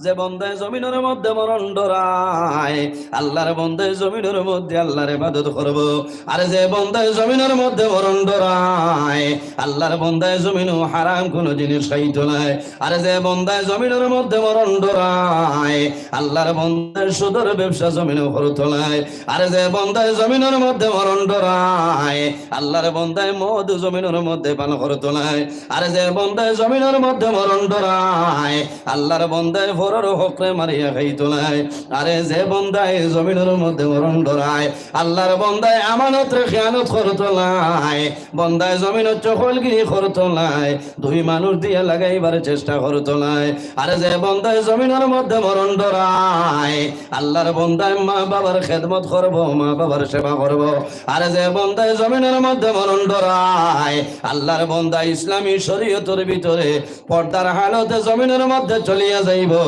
যে বন্দায় জমিনর মধ্যে মরণ ডরায়, আল্লার বন্দায় জমিনর মধ্যে আল্লার ইবাদত করবো। আর যে বন্দায় জমিনর মধ্যে মরণ ডরায়, আল্লার বন্দায় জমিনো হারাম কুনু জিনিস খাইতো নায়। আর যে বন্দায় জমিনর মধ্যে মরণ ডরায়, আল্লার বন্দায় সুদর ব্যবসা জমিনো করতো নায়। আর যে বন্দায় জমিনর মধ্যে মরণ ডরায়, আল্লার বন্দায় মদ জমিনর মধ্যে পান করতো নায়। আর যে বন্দায় জমিনর মধ্যে মরণ ডরায়, আল্লার বন্দায় পরর হকরে মারিয়া খাইতো নায়। আরে যে বন্দায় জমিনর মধ্যে মরণ ডরায়, আল্লার বন্দায় আমানতরে খিয়ানত করতো নায়, বন্দায় জমিনো চকলগিরি করতো নায়, দুই মানুষ দিয়া লাগাইবার চেষ্টা করতো নায়। আরে যে বন্দায় জমিনর মধ্যে মরণ ডরায়, আল্লার বন্দায় মা বাবার খেদমত করবো, মা বাবার সেবা করবো। আরে যে বন্দায় জমিনর মধ্যে মরণ ডরায়, আল্লার বন্দায় ইসলামী শরীয়তর ভিতরে পর্দার হালতে জমিনর মধ্যে চলিয়া যাইবো,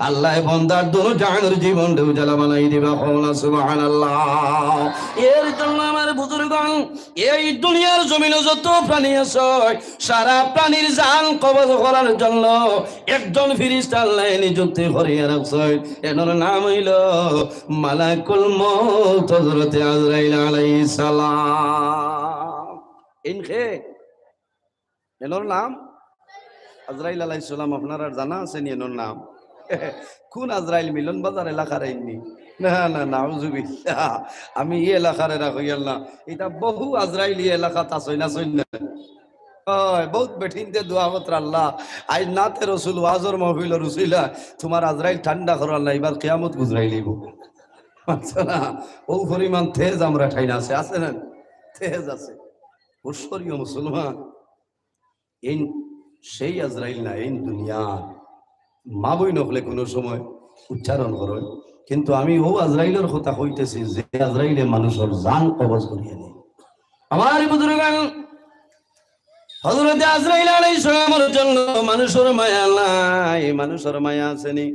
আল্লায় বন্দার দুনো জাহানর জীবনরে উজালা বানাই দিবা। কও না সুবহানাল্লাহ। এর জন্য আমার বুজুর্গান, এই দুনিয়ার জমিনো যত প্রাণী আছে, সারা প্রাণীর জান কবজ করার জন্য একজন ফিরিস্তা আল্লায় নিযুক্তি করিয়া রাখছইন। এনর নাম অইলো মালাকুল মউত হযরতে আজরাইল আলাইহিস সালাম। ইন কে? এনর নাম আজরাইল আলাইহিস সালাম। আপনারার জানা আছে নি এনর নাম? কুন আজরাইল? মিলন বাজার এলাকার আইন নি? না, না, নাউজুবিল্লাহ। আমি ই এলাকার এরা কইয়ার না। ইতা বহু আজরাইল ই এলাকাত আছইন, আছইন না? অয়, বউত বেটিন্তে দোয়া করতরা, আল্লাহ, আইজ নাতে রসুল ওয়াজর মাহফিলর উছিলা, তুমার আজরাইল ঠান্ডা করো আল্লাহ, ইবার কিয়ামত গুজরাইলিবো। আচ্ছা না, অউ পরিমাণ তেজ আমরার ঠাইন আছে, আছে না? তেজ আছে। অবশ্যই মুসলমান। এইন সেই আজরাইল না, এইন দুনিয়ার। মা-বইন অকলে কুনু সময় উচ্চারণ করইন, কিন্তু আমি অউ আজরাইলর কথা কইতেছি, যে আজরাইলে মানুষর জান কবজ করিয়া নেয়। আমার বুজুর্গান, হযরতে আজরাইল আলাইহিস সালামর জন্য মানুষর মায়া নাই, মানুষর মায়া আছে নি?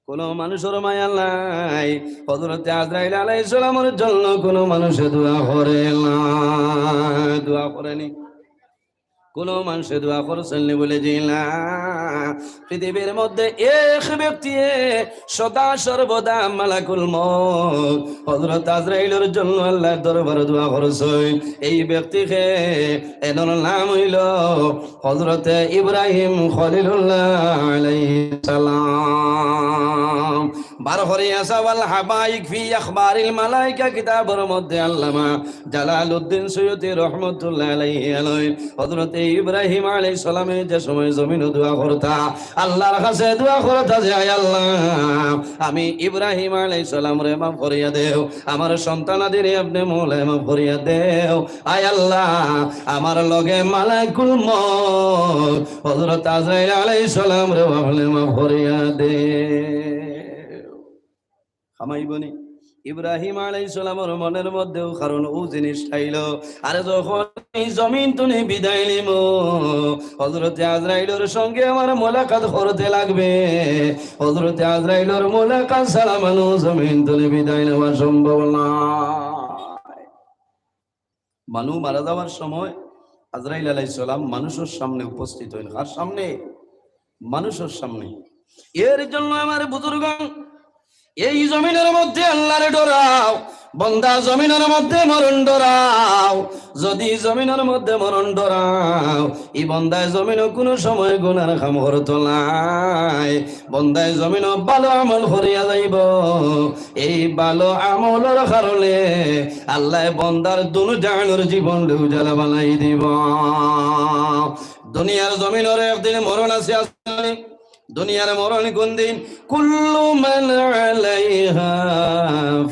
কুনু মানুষর মায়া নাই। হযরতে আজরাইল আলাইহিস সালামর জন্য কুনু মানুষে দোয়া করে না, দোয়া করে নি। কুনু মানষে দোয়া করছইন নি? বলে জি না। পৃথিবীর মধ্যে এক ব্যক্তিয়ে সদা সর্বদা মালাকুল মউত হযরত আজরাইলর জন্য আল্লাহর দরবারো দোয়া করছইন। এই ব্যক্তি কে? এনর নাম অইলো হযরতে ইব্রাহিম খলিলুল্লাহ আলাইহিস সালাম। বার করি আসা ওয়াল হাবাইক ফি আখবারিল মালাইকা কিতাবর মধ্যে আল্লামা জালালউদ্দিন সুয়ুতী রহমতুল্লাহ আলাইহি আলইন হযরতে ইব্রাহিম আলাইহিস সালামে যে সময় জমিনো দোয়া করতা, আল্লাহর কাছে দোয়া করতা যে, "আয় আল্লাহ, আমি ইব্রাহিম আলাইহিস সালামরে মাফ করিয়া দেও, আমার সন্তানাদিরে আপনে মওলায় মাফ করিয়া দেও, আয় আল্লাহ, আমার লগে মালাকুল মউত হযরত আজরাইল আলাইহিস সালামরে আপনে মাফ করিয়া দেও।" কামাইবনি? ইব্রাহিম আলাইহিস সালামর মনর মধ্যেও কারণ অউ জিনিস আইলো, আরে যখন এই জমিন তুনে বিদায় নিমু, হযরতে আজরাইলর সঙ্গে আমার মোলাকাত করতে লাগবে। হযরতে আজরাইলর মোলাকাত ছাড়া মানুষ জমিন তুনে বিদায় নেওয়া সম্ভব না। মানুষ মারা যাওয়ার সময় আজরাইল আলাইহিস সালাম মানুষর সামনে উপস্থিত হইন। কার সামনে? মানুষর সামনে। এর জন্য আমার বুজুর্গান, এই জমিনর মধ্যে আল্লাহরে ডরাও, বন্দা জমিনর মধ্যে মরণ ডরাও। যদি জমিনর মধ্যে মরণ ডরাও, এই বন্দায় জমিনো কোনো সময় গুনার কাম করতো নায়। বন্দায় জমিনো ভালো আমল করিয়া যাইবো। এই ভালো আমলর কারণে আল্লায় বন্দার দুনো জাহানর জীবনরে উজালা বানাই দিবো। দুনিয়ার জমিনর একদিন মরণ আছে, আছে নি? দুনিয়ার মরণ কোন দিন? কুল্লু মান আলাইহা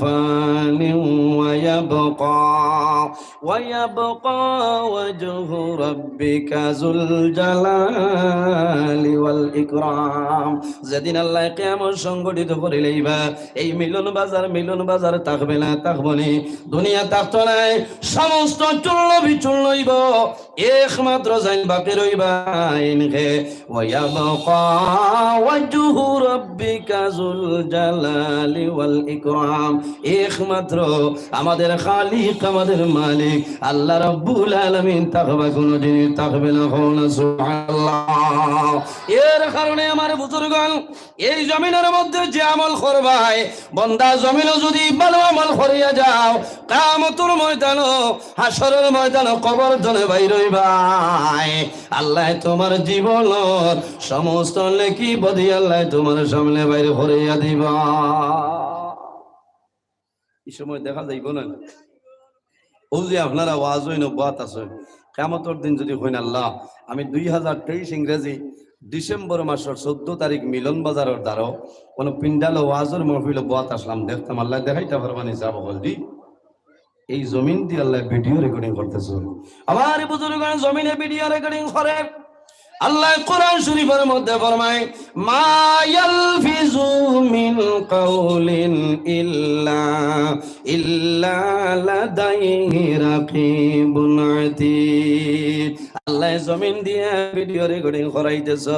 ফানিন ওয়া ইয়াবকা, ওয়া ইয়াবকা ওয়াজহু রাব্বিকা যুল জালালি ওয়াল ইকরাম। যেদিন আল্লায় কিয়ামত সংগঠিত করিলাইবা, এই মিলন বাজার, মিলন বাজার থাকবে না, থাকবো নি? দুনিয়া থাকতো নায়, সমস্ত চূর্ণ বিচূর্ণ হইবো। একমাত্র যাইন বাকি রইবা ইনকে, ওয়া ইয়াবকা ওয়াজহু রাব্বিকা যুল জালালি ওয়াল ইকরাম। একমাত্র আমাদের খালিক, আমাদের মালিক আল্লাহ রাব্বুল আলামিন থাকবা, কোনো জিনিস থাকবে না। কও না সুবহানাল্লাহ। এর কারণে আমার বুজুর্গান, এই জমিনর মধ্যে যে আমল করবায়, বন্দা জমিনো যদি ভালো আমল করিয়া যাও, কিয়ামতর ময়দানো, হাশরর ময়দানো, কবর তনে বাইর হইবায়, আল্লায় তোমার জীবনর সমস্ত নেকি বদি আল্লায় তোমার সামনে বাইর করিয়া দিবা। এই সময় দেখা যাইবো না? অউ যে আপনারা ওয়াজ হইন, বয়াত আছে, কিয়ামতর দিন যদি কইন, "আল্লাহ, আমি দুই হাজার তেইশ ইংরেজি ডিসেম্বর মাসর চৌদ্দ তারিখ মিলন বাজারর দ্বারো কোনো পিন্ডালো ওয়াজর মহফিলো বয়াত আসলাম, দেখতাম, আল্লায় দেখাইতা পারবা নি?" সাব হকল দি, এই জমিন দি আল্লায় ভিডিও রেকর্ডিং করতেছে। আমার বুজুর্গান, জমিনে ভিডিও রেকর্ডিং করে। আল্লায় কোরআন শরীফর মধ্যে ফরমায়, "মা ইয়ালফিজু মিন কাউলিন ইল্লা, ইল্লা লাদাইহি রাকিবুন আতীদ।" আল্লায় জমিন দিয়া ভিডিও রেকর্ডিং করাইতেছে।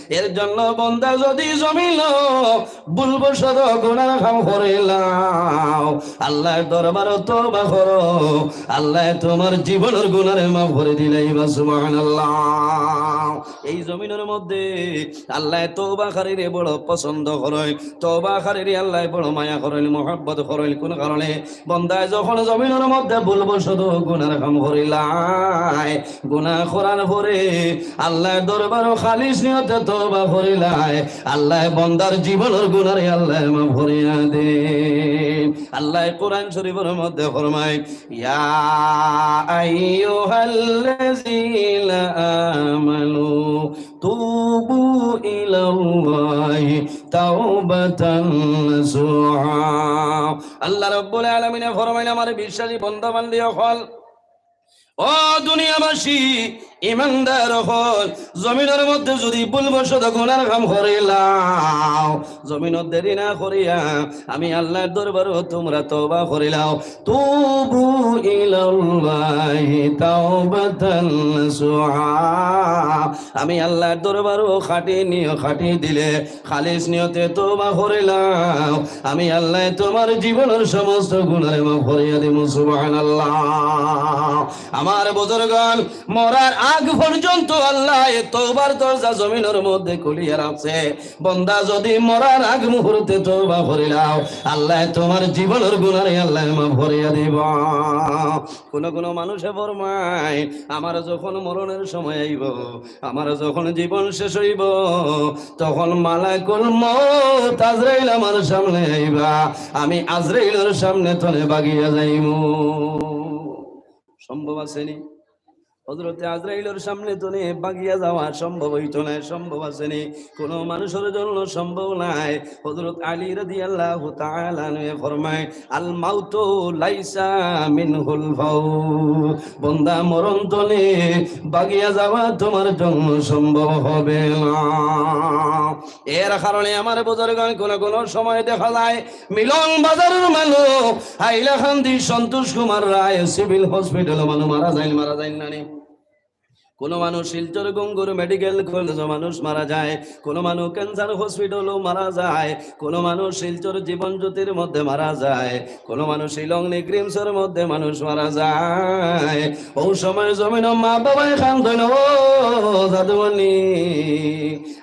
এর জন্য বন্দা যদি জমিনো ভুলবশত গুনার কাম করিলাও, আল্লাহর দরবারো তওবা করো, আল্লায় তোমার জীবনর গুনারে মাফ করি দিলাইবা। সুবহানাল্লাহ। এই জমিনর মধ্যে আল্লায় তওবাকারীরে বড় পছন্দ করইন, তওবাকারীরে আল্লায় বড় মায়া করইন, মহব্বত করইন। কোন কারণে? বন্দায় যখন জমিনর মধ্যে ভুলবশত গুনার কাম করিলায়, গুনা করার পরে আল্লাহর দরবারো খালিস নিয়তে তওবা করিলায়, আল্লায় বন্দার জীবনর গুনারে আল্লায় মাফ করিয়া দেইন। আল্লায় কোরআন শরীফর মধ্যে ফরমায়, "ইয়া আইয়ুহাল্লাযীনা আমানু তুবু ইলাল্লাহি তাওবাতান নাসুহা।" আল্লাহ রাব্বুল আলামিনে ফরমাইন, "আমার বিশ্বাসী বন্দা বান্দি অকল, ও দুনিয়াবাসী, ইমানদার অকল, জমিনর মধ্যে যুদি ভুলবশত গুনার কাম করিলাও, জমিনো দেরি না করিয়া আমি আল্লাহর দরবারো তুমরা তওবা করিলাও। তুবু ইলাল্লাহি তাওবাতান নাসুহা।" আমি আল্লাহর দরবারো খাটি নিয়-, খাটি দিলে খালিস নিয়তে তওবা করিলাও, আমি আল্লায় তোমার জীবনর সমস্ত গুনারে মাফ করিয়া দিমু। সুবহানাল্লাহ। আমার বুজুর্গান, মরার আগ পর্যন্ত আল্লায় তওবার দরজা জমিনর মধ্যে খুলিয়া রাখছে। বন্দা, যুদি মরার আগ মুহূর্তে তওবা করিলাও, আল্লায় তোমার জীবনর গুনারে আল্লায় মাফ করিয়া দিবা। কোন কোন মানুষে ফরমায়, "আমার যখন মরণের সময় আইবো, আমার যখন জীবন শেষ অইবো, তখন মালাকুল মউত আজরাইল আমার সামনে আইবা, আমি আজরাইলর সামনে তনে ভাগিয়া যাইমু।" সম্ভব আছে নি? হযরতে আজরাইলর সামনে তনে ভাগিয়া যাওয়া সম্ভব অইতো নায়, সম্ভব আছে নি? কোনো মানুষর জন্য সম্ভব নায়। হযরত আলী রাদিয়াল্লাহু তাআলা আনহু ফরমায়, "আল মাউতু লাইসা মিনহুল ফাউর।" বন্দা, মরণ তনে ভাগিয়া যাওয়া তোমার জন্য সম্ভব হবে না। এর কারণে আমার বুজুর্গান কোনো কোনো সময় দেখা যায় মিলন বাজারর মানুষ, হাইলাকান্দি সন্তোষ কুমার রায় সিভিল হসপিটালো মানুষ মারা যাইন, মারা যাইন না নি? কোনো মানুষ শিলচর গঙ্গুর মেডিকেল কলেজো মানুষ মারা যায়, কোনো মানুষ ক্যান্সার হসপিটালো মারা যায়, কোনো মানুষ শিলচর জীবন জ্যোতির মধ্যে মারা যায়, কোনো মানুষ শিলং নিগ্রিমসর মধ্যে মানুষ মারা যায়। ও সময় জমিনো মা বাবায় কান্দইন, "ও জাদুমণি,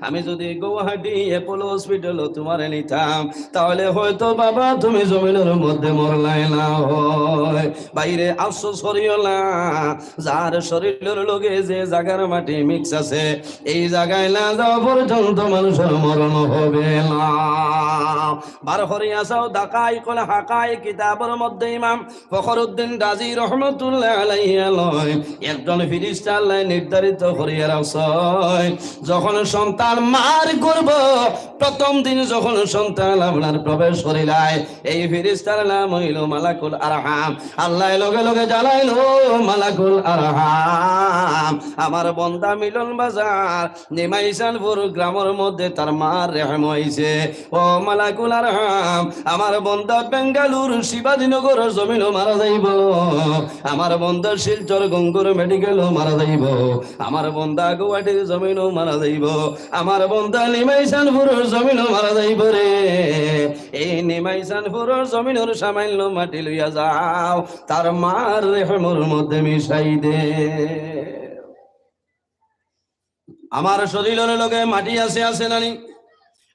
আমি যদি গুয়াহাটি অ্যাপোলো হসপিটালো তোমারে নিতাম, তাহলে হয়তো বাবা তুমি জমিনর মধ্যে মরলায় না হয়।" ভাইরে, আফসোস করিও না, যার শরীরর লগে যে জাগার মাটি মিক্স আছে, এই জাগায় না যাওয়া পর্যন্ত মানুষর মরণ হবে না। বার করিয়া চাও, দাকাইকুল হাকাইক কিতাবর মধ্যে ইমাম ফখরুদ্দিন রাজি রহমতুল্লাহ আলাইহি লয়, একজন ফিরিস্তা আল্লায় নির্ধারিত করিয়া রাখছইন, যখন সন্তান মার গর্ভ প্রথম দিন যখন সন্তান আপনার প্রবেশ করিলায়, এই ফিরিস্তার নাম অইলো মালাকুল আরহাম। আল্লায় লগে লগে জানাইন, "ও মালাকুল আরহাম, আমার বন্দা মিলন বাজার নিমাইশানপুর গ্রামর মধ্যে তার মার রেহেম অইছে। ও মালাকুল আরহাম, আমার বন্দা বেঙ্গালুরু শিবাজীনগরর জমিনো মারা যাইবো, আমার বন্দা শিলচর গঙ্গুর মেডিকেলো মারা যাইবো, আমার বন্দা গুয়াহাটির জমিনো মারা যাইবো, আমার বন্দা নিমাইশানপুরর জমিনো মারা যাইবো রে। এই নিমাইশানপুরর জমিনর সামান্য মাটি লইয়া যাও, তার মার রেহেমর মধ্যে মিশাই দে।" আমার শরীরর লগে মাটি আছে, আছে না নি?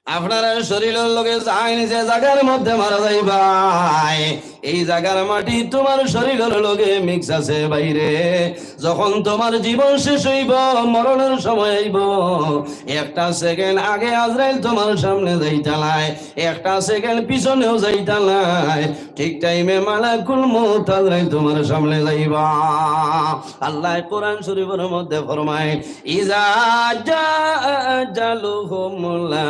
আপনার শরীরর লগে যাইন, যে জাগার মধ্যে মারা যাইবায়, এই জাগার মাটি তোমার শরীরর লগে মিক্স আছে ভাইরে। যখন তোমার জীবন শেষ অইবো, মরণর সময় আইবো, একটা সেকেন্ড আগে আজরাইল তোমার সামনে যাইতা নায়, একটা সেকেন্ড পিছনেও যাইতা নায়, ঠিক টাইমে মালাকুল মউত আজরাইল তোমার সামনে যাইবা। আল্লায় কোরআন শরীফর মধ্যে ফরমাইন, "ইজা জা আজালুহুম লা,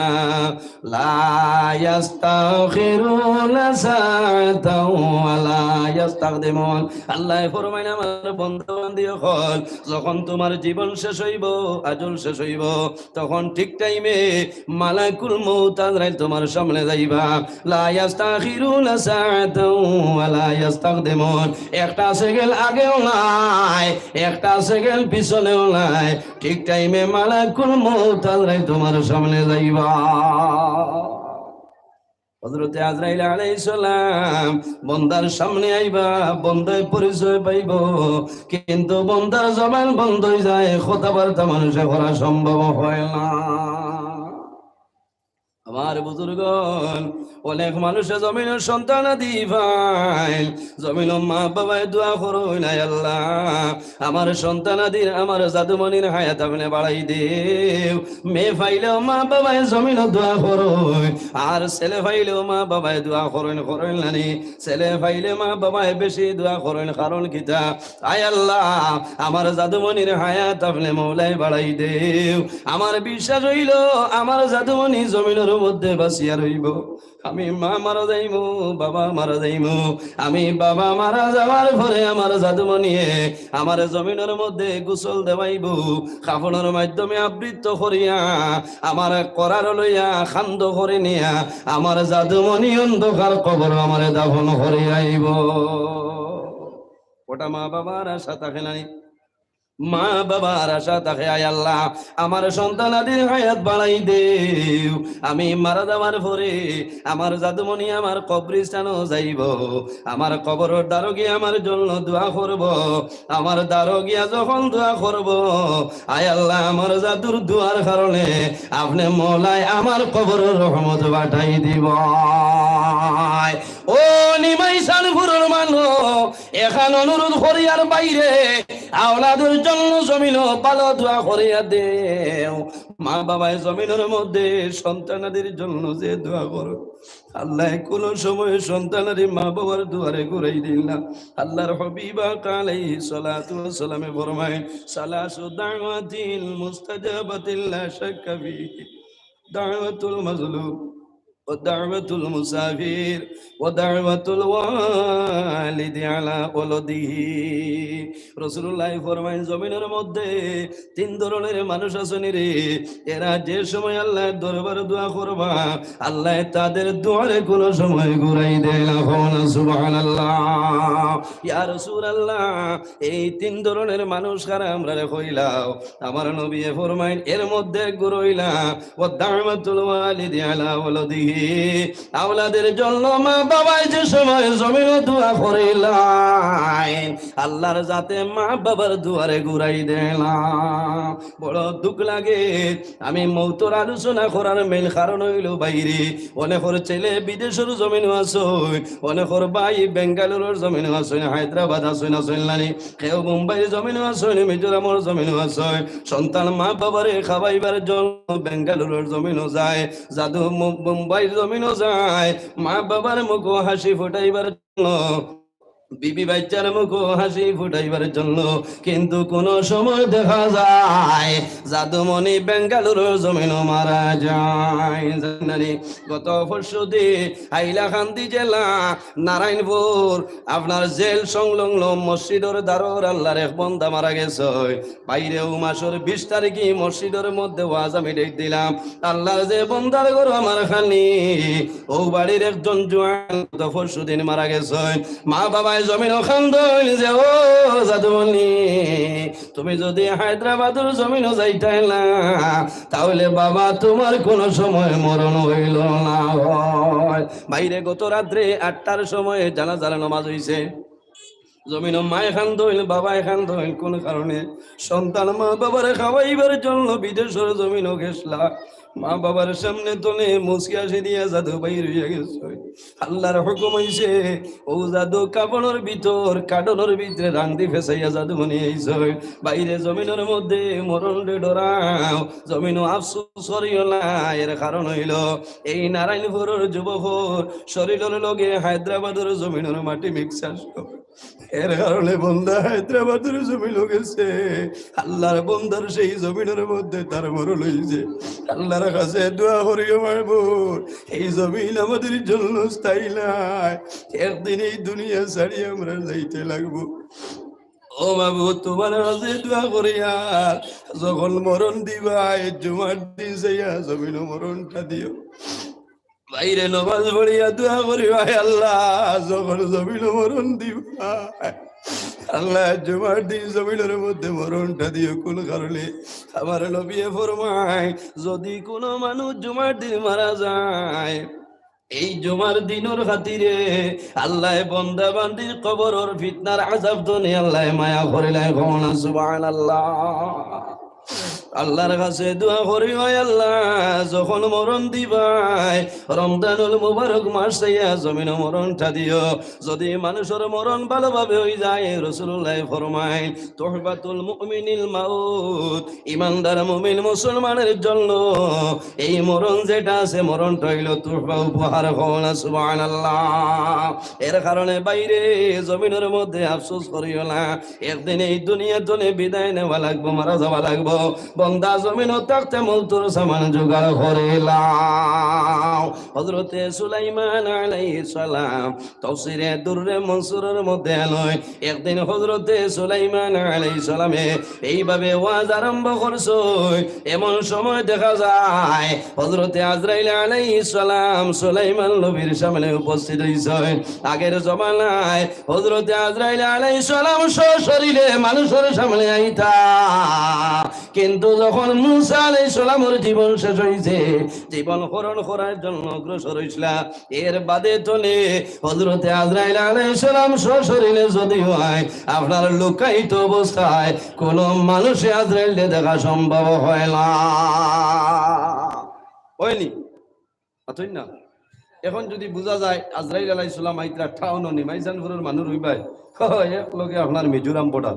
লা ইয়াস্তাখিরুনা সাআতাও ওয়া লা ইয়াস্তাকদিমুন।" আল্লায় ফরমাইন, "আমার বন্দা বান্দি অকল, যখন তোমার জীবন শেষ অইবো, আজল শেষ অইবো, তখন ঠিক টাইমে মালাকুল মউত আজরাইল তোমার সামনে যাইবা। লা ইয়াস্তাখিরুনা সাআতাও ওয়া লা ইয়াস্তাকদিমুন।" একটা সেকেন্ড আগেও নায়, একটা সেকেন্ড পিছনেও নায়, ঠিক টাইমে মালাকুল মউত আজরাইল তোমার সামনে যাইবা। হযরতে আজরাইল আলাইহিস সালাম বন্দার সামনে আইবা, বন্দায় পরিচয় পাইবো, কিন্তু বন্দার জবান বন্ধ অই যায়, কথাবার্তা মানুষে করা সম্ভব হয় না। আমার বুজুর্গন, অনেক মানুষে জমিনর সন্তানাদি পাইন, জমিনর মা বাবায় দোয়া করইন, "আয় আল্লাহ, আমার সন্তানাদির, আমার জাদুমণির হায়াত আপনে বাড়াই দেও।" মেয়ে পাইলেও মা বাবায় জমিনো দোয়া করইন, আর ছেলে পাইলেও মা বাবায় দোয়া করইন, করইন না নি? ছেলে পাইলে মা বাবায় বেশি দোয়া করইন, কারণ কিতা? "আয় আল্লাহ, আমার জাদুমণির হায়াত আপনে মৌলায় বাড়াই দেও। আমার বিশ্বাস অইলো আমার জাদুমণি জমিনর মধ্যে বাঁচিয়া রইবো। আমি মা মারা যাইমু, বাবা মারা যাইমু, আমি বাবা মারা যাওয়ার পরে আমার জাদুমণিয়ে আমার জমিনর মধ্যে গোসল দেওয়াইবো, কাফনর মাধ্যমে আবৃত করিয়া আমার করার লইয়া খান্দ করি নিয়া আমার জাদুমণি অন্ধকার কবরো আমারে দাফন করি আইবো।" ওটা মা বাবার আশা থাকে না নি? মা বাবার আশা থাকে, "আয় আল্লাহ, আমার সন্তানাদির হায়াত বাড়াই দেও। আমি মারা যাওয়ার পরে আমার জাদুমণি আমার কবরস্থানো যাইবো, আমার কবরর দ্বারো গিয়া আমার জন্য দোয়া করবো। আমার দ্বারো গিয়া যখন দোয়া করবো, আয় আল্লাহ, আমার জাদুর দোয়ার কারণে আপনে মৌলায় আমার কবরো রহমত পাঠাই দিবা।" ও নিমাইশানপুরর মানুষ, এখান অনুরোধ করিয়ার ভাইরে, আওলাদর জন্য জমিনো ভালো দোয়া করিয়া দেও। মা বাবায় জমিনর মধ্যে সন্তানাদির জন্য যে দোয়া করো, আল্লায় কোনো সময় সন্তানাদি মা বাবার দুয়ারে ঘুরাই দিল না। আল্লাহর হাবিব আকা আলাইহিস সালাতু ওয়াস সালামে ফরমায়, "সালাসু দাওয়াতিন মুস্তাজাবাতিন লা শাক্কা ফিহি, দাওয়াতুল মাজলুম, ওয়া দাওয়াতুল মুসাফির, ওয়া দাওয়াতুল ওয়ালিদি আলা ওয়ালাদিহি।" রাসূলুল্লাহ ফরমাইন, জমিনর মধ্যে তিন ধরনের মানুষ আছইন রে, এরা যে সময় আল্লাহর দরবারে দোয়া করবা, আল্লায় তাদের দুয়ারে কোনো সময় ঘুরাই দেয় না। কও না সুবহানাল্লাহ। ইয়া রাসূলুল্লাহ, এই তিন ধরনের মানুষ কারা, আমরারে কইলাও। আমার নবীয়ে ফরমাইন, এর মধ্যে এক গুরু অইলা, "ওয়া দাওয়াতুল ওয়ালিদি আলা ওয়ালাদিহি।" আওলাদের জন্য মা বাবায় যে সময় জমিনো দোয়া করিলাইন, আল্লাহর যাতে মা বাবার দুয়ারে ঘুরাই দেয় না। বড় দুঃখ লাগে। আমি মৌতর আলোচনা করার মেইন কারণ অইলো, বাইরে অনেকর ছেলে বিদেশর জমিনো আছইন, অনেকর ভাই বেঙ্গালুরুর জমিনো আছইন, হায়দ্রাবাদ আছইন, আছইন নানি, কেউ মুম্বাইর জমিনো আছইন, মিজোরামর জমিনো আছইন। সন্তান মা বাবারে খাওয়াইবার জন্য বেঙ্গালুরুর জমিনো যায়, যাদু মু-, মুম্বাইর জমিনো যায়, মা বাবার মুখো হাসি ফুটাইবার জন্য, বিবি বাচ্চার মুখো হাসি ফুটাইবার জন্য। কিন্তু কোনো সময় দেখা যায় যাদুমণি বেঙ্গালুরুর জমিনো মারা যায়। জানেন নি, গত পরশু দিন হাইলাকান্দি জেলা নারায়ণপুর আপনার জেল সংলগ্ন মসজিদর দারোর আল্লাহর এক বন্দা মারা গেছে। বাইরে অউ মাসর বিশ তারিখে মসজিদর মধ্যে ওয়াজ আমি ডেট দিলাম। আল্লাহর যে বন্দার ঘর আমার খানি, অউ বাড়ির একজন জোয়ান গত পরশু দিন মারা গেছে। মা বাবায় জমিনো কান্দইন যে, "ও যাদুমণি, তুমি যদি হায়দ্রাবাদর জমিনো যাইতায় না, তাহলে বাবা তোমার কোনো সময় মরণ অইলো না অয়।" বাইরে গত রাত্রে আটটার সময় জানাজার নামাজ অইছে। জমিনো মায় কান্দইন, বাবায় কান্দইন। কোন কারণে? সন্তান মা বাবারে খাওয়াইবার জন্য বিদেশর জমিনো গেছলা। মা বাবার সামনে তনে মুচকি হাসি দিয়া যাদু বাইর অইয়া গেছে। আল্লাহর হুকুম অইছে, অউ যাদু কাপড়র ভিতর, কাডলর ভিতরে রাংদি ফেছাইয়া যাদুমণি আইছে। বাইরে জমিনর মধ্যে মরণরে ডরাও, জমিনো আফসোস করিও না। এর কারণ অইলো, এই নারায়ণপুরর যুবকর শরীরর লগে হায়দ্রাবাদর জমিনর মাটি মিক্স আছে। এর কারণে বন্দা হায়দ্রাবাদর জমিনো গেছে। আল্লাহর বন্দার সেই জমিনর মধ্যে তার মরণ অইছে। আল্লাহর কাছে দোয়া করিও মাবুদ, এই জমিন আমাদের জন্য স্থায়ী নায়, একদিন এই দুনিয়া ছাড়ি আমরা যাইতে লাগবো। ও মাবুদ, তোমার কাছে দোয়া করিয়ার, যখন মরণ দিবায়, জুমার দিন চাইয়া জমিনো মরণটা দিও। বাইরে নমাজ পড়িয়া দোয়া করিও, আয় আল্লাহ, যখন জমিনো মরণ দিবায়, আল্লাহ, জুমার দিন জমিনর মধ্যে মরণটা দিও। কোন কারণে? আমার নবীয়ে ফরমায়, যদি কোনো মানুষ জুমার দিন মারা যায়, এই জুমার দিনর খাতিরে আল্লায় বন্দা বান্দির কবরর ফিতনার আযাব তনে আল্লায় মায়া করিলায়। কও না সুবহানাল্লাহ। আল্লাহর কাছে দোয়া করিও, আয় আল্লাহ, যখন মরণ দিবায়, রমজানুল মুবারক মাস চাইয়া জমিনো মরণটা দিও। যদি মানুষর মরণ ভালোভাবে অইযায়, রাসূলুল্লাহ ফরমাইন, তুহফাতুল মুমিনিল মাউত, ইমানদার মুমিন মুসলমানের জন্য এই মরণ যেটা আছে, মরণটা অইলো তুহফা, উপহার। কও না সুবহানাল্লাহ। এর কারণে বাইরে জমিনর মধ্যে আফসোস করিও না, একদিন এই দুনিয়া তনে বিদায় নেওয়া লাগবো, মারা যাওয়া লাগবো। বন্দা জমিনো থাকতে মৌতর সামান জোগাড় করিলাও। হযরতে সুলাইমান আলাইহিস সালাম তাফসীরে দুররে মনসুরর মধ্যে আনইন, একদিন হযরতে সুলাইমান আলাইহিস সালামে এইভাবে ওয়াজ আরম্ভ করছইন। এমন সময় দেখা যায় হযরতে আজরাইল আলাইহিস সালাম সুলাইমান নবীর সামনে উপস্থিত অইছইন। আগের জমানায় হযরতে আজরাইল আলাইহিস সালাম সশরীরে মানুষর সামনে আইতা, কিন্তু যখন মুসা আলাইহিস সালামর জীবন শেষ অইছে, জীবন হরণ করার জন্য অগ্রসর অইছলা, এর বাদে তনে হযরতে আজরাইল আলাইহিস সালাম সশরীরে যদিও আয়, আপনার লুকায়িত অবস্থায় কোনো মানুষে আজরাইলরে দেখা সম্ভব হয় না। অয়নি? অতএব না। এখন যদি বুঝা যায় আজরাইল আলাইহিস সালাম আইতরা টাউনো নি, মাইজানপুরর মানুষ অইবায়, হ, এক লগে আপনার মিজোরাম border।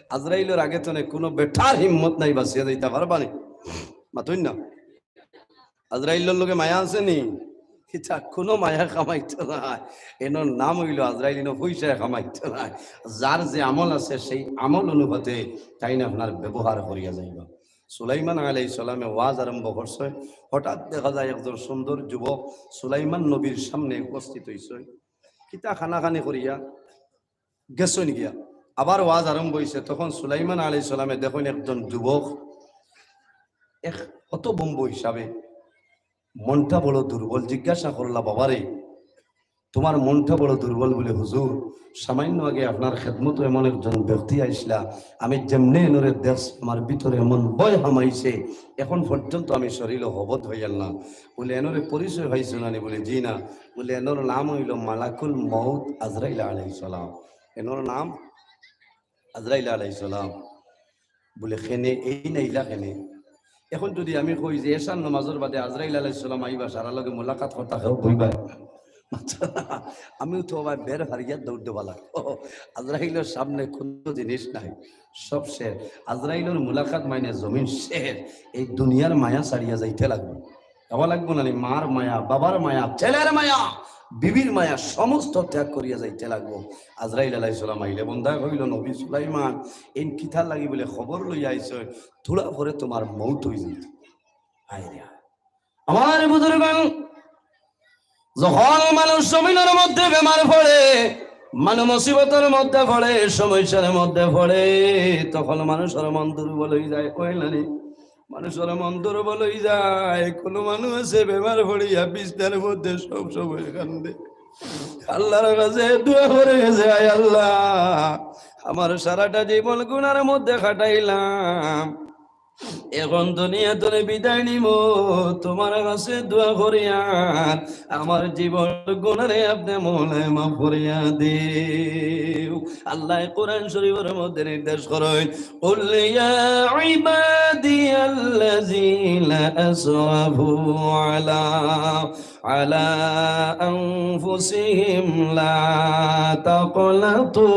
আজরাইলর আগে তনে কোনো বেটার হিম্মত নাই বাঁচিয়া যাইতা পারবা নি। মাতইন না। আজরাইলর লগে মায়া আছে নি? ইতা কুনু মায়া কামাইতো নায়। এনর নাম অইলো আজরাইল, ইনো পয়সায় কামাইতো নায়। যার যে আমল আছে, সেই আমল অনুপাতে তাইন আপনার ব্যবহার করিয়া যাইবা। সুলাইমান আলাইহিস সালামে ওয়াজ আরম্ভ করছে। হঠাৎ দেখা যায় একজন সুন্দর যুবক সুলাইমান নবীর সামনে উপস্থিত অইছে। কিতা কানাকানি করিয়া গেছইন গিয়া। আবার ওয়াজ আরম্ভ অইছে। তখন সুলাইমান আলাইহিস সালামে দেখইন একজন যুবক এক হতভম্ব হিসাবে মনটা বড় দুর্বল। জিজ্ঞাসা করলা, "বাবারে, তোমার মনটা বড় দুর্বল?" বলে, "হুজুর, সামান্য আগে আপনার খেদমতো এমন একজন ব্যক্তি আইসলা, আমি যেমনে এনরে দেখছি, আমার ভিতরে এমন ভয় হামাইছে, এখন পর্যন্ত আমি শরীরে হবত হইয়ার না।" বলে, "এনরে পরিচয় পাইছো না নি?" বলে, "জি না।" বলে, "এনর নাম অইলো মালাকুল মউত আজরাইল আলাইহিস সালাম। এনর নাম আজরাইল আলাইহিস সালাম।" বলে, "কেনে, এইন আইলা কেনে?" এখন যদি আমি কই যে এশার নামাজর বাদে আজরাইল আলাইহিস সালাম আইবা, সারা লগে মুলাকাত করতা, কেউ বইবা? আমিও তো আবার বের ফারিয়া দৌড় দেওয়া লাগবো। আজরাইলর সামনে কোনো জিনিস নাই, সব শেষ। আজরাইলর মুলাকাত মানে জমিন শেষ। এই দুনিয়ার মায়া ছাড়িয়া যাইতে লাগবো। যাওয়া লাগবো না নি? মার মায়া, বাবার মায়া, ছেলের মায়া, বিবির মায়া, সমস্ত ত্যাগ করিয়া যাইতে লাগবো। আজরাইল আলাইহিস সালাম আইলে বন্দায় কইল, "নবী সুলাইমান, এইন কিতার লাগি?" বলে, "খবর লইয়া আইছে, থুড়া পরে তোমার মউত অই যাইত।" হায় রে হায়। আমার বুজুর্গান, যখন মানুষ জমিনর মধ্যে বেমার পড়ে, মানুষ মুসিবতর মধ্যে পড়ে, সমস্যার মধ্যে পড়ে, তখন মানুষর মন দুর্বল অই যায়, কয় না নি? মানুষর মন দুর্বল অই যায়। কোনো মানুষ আছে বেমার পড়িয়া বিছনার মধ্যে সব সময় কান্দে, আল্লাহর কাছে দোয়া করে যে, "আয় আল্লাহ, আমার সারাটা জীবন গুনার মধ্যে কাটাইলাম, এখন দুনিয়া তনে বিদায় নিব, তোমার কাছে দোয়া করিয়ার আমার জীবন গুনারে আপনে মৌলায় মাফ করিয়া দেও।" আল্লাহ কোরআন শরীফর মধ্যে নির্দেশ করেন, "কুল ইয়া ইবাদিয়াল্লাযীনা আসরাফু আলা, আলা আনফুসিহিম লা তাকনাতু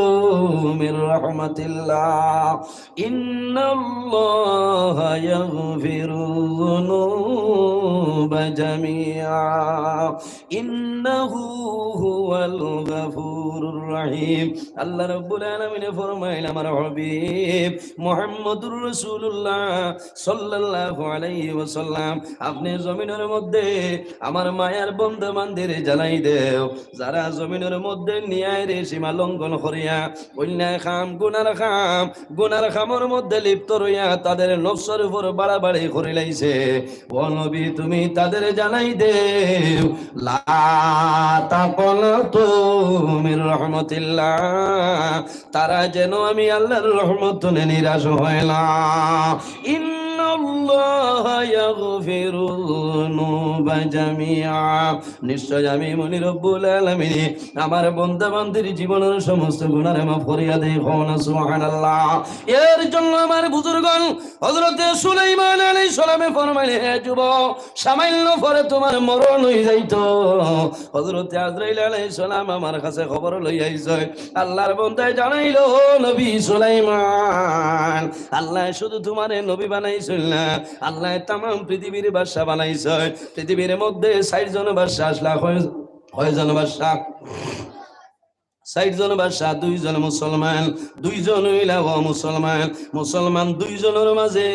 মির রাহমাতিল্লাহ।" ইন্নাল্লাহা ইয়াগফিরুয যুনুবা জামিআ। ইন্নাহু হুয়াল গাফুরুর রাহিম। আল্লাহ রাব্বুল আলামিনে ফরমাইল, আমার হাবিব মুহাম্মদুর রাসূলুল্লাহ সাল্লাল্লাহু আলাইহি ওয়াসাল্লাম, আপনে জমিনর মধ্যে আমার মায়ার বন্দা বান্দিরে জানাই দেও, যারা জমিনর মধ্যে ন্যায়র সীমা লঙ্ঘন করিয়া অন্যায় কাম, গুনার কাম, গুনার কামর মধ্যে লিপ্ত রইয়া তাদের নফসর উপর বাড়াবাড়ি করিলাইছে, ও নবী, তুমি তাদের জানাই দেও, লা তাকনাতু মির রাহমাতিল্লাহ, তারা যেন আমি আল্লাহর রহমত তনে নিরাশ হয় না। ইন্নাল্লাহা ইয়াগফিরুয যুনুবা জামিআ। নিশ্চয় আমি মনি রব্বুল আলামিন আমার বন্দা বান্দির জীবনর সমস্ত গুনারে মাফ করিয়া দেই। কও না সুবহানাল্লাহ। এর জন্য আমার বুজুর্গন হযরতে সুলাইমান আলাইহিস সালামে ফরমাইলে, হে যুবক, সামান্য পরে তোমার মরণ অই যাইতো। হযরতে আজরাইল আলাইহিস সালাম আমার কাছে খবর লই আইছে। আল্লাহর বন্দায় জানাইল, ও নবী সুলাইমান, আল্লায় শুধু তোমারে নবী বানাইছইন না, আল্লায় তামাম পৃথিবীর বাদশা বানাইছে। পৃথিবীর মধ্যে ষাইট জন বাদশা আসলা, কয়, কয়জন বাদশা? ষাইট জন বাদশা, দুইজন মুসলমান, দুইজন অইলা অমুসলমান। মুসলমান দুইজনর মাঝে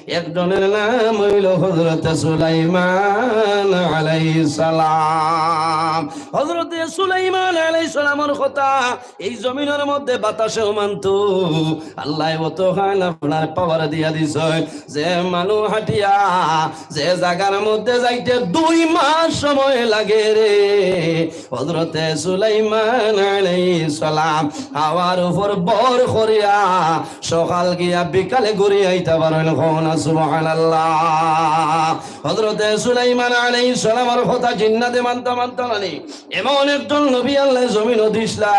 একজনর নাম অইল হযরত সুলাইমান আলাইহিস সালাম। হযরত সুলাইমান আলাইহিস সালামর কথা এই জমিনর মধ্যে বাতাসেও মানতো। আল্লায় অত খান আপনার পাওয়ার দিয়া দিছে, যে মানুষ হাঁটিয়া যে জাগার মধ্যে যাইতে দুই মাস সময় লাগে রে, হযরতে সুলাইমান আলাইহিস সালাম হাওয়ার উপর ভর করিয়া সকাল গিয়া বিকালে ঘুরি আইতা পারইন। কও না সুবহানাল্লাহ। হযরতে সুলাইমান আলাইহিস সালামর কথা জিন্নাতে মানতা মানতা নানি, এমন একজন নবী আল্লায় জমিনো দিছলা।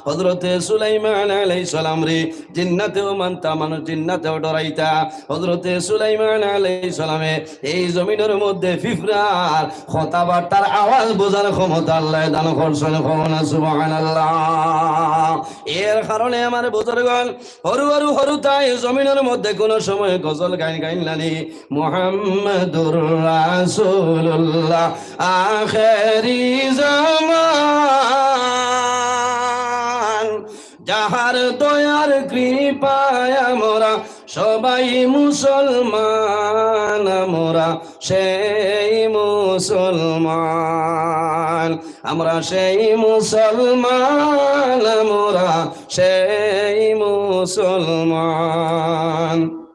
হযরতে সুলাইমান আলাইহিস সালামরে জিন্নাতেও মানতা, মানুষ জিন্নাতেও ডরাইতা। হযরতে সুলাইমান আলাইহিস সালামে এই জমিনর মধ্যে পিঁপড়ার কথাবার্তার আওয়াজ বুঝার ক্ষমতা আল্লায় দান করছইন। কও না সুবহানাল্লাহ। সুবহানাল্লাহ। এর কারণে আমার বুজুর্গন, হরু হরু হরু তাই জমিনর মধ্যে কোনো সময় গজল গাইন গাইন নানি, মুহাম্মাদুর রাসূলুল্লাহ আখেরি জামান, যাহার দয়ার কৃপায় আমরা সবাই মুসলমান, আমরা সেই মুসলমান, আমরা সেই মুসলমান, আমরা সেই মুসলমান।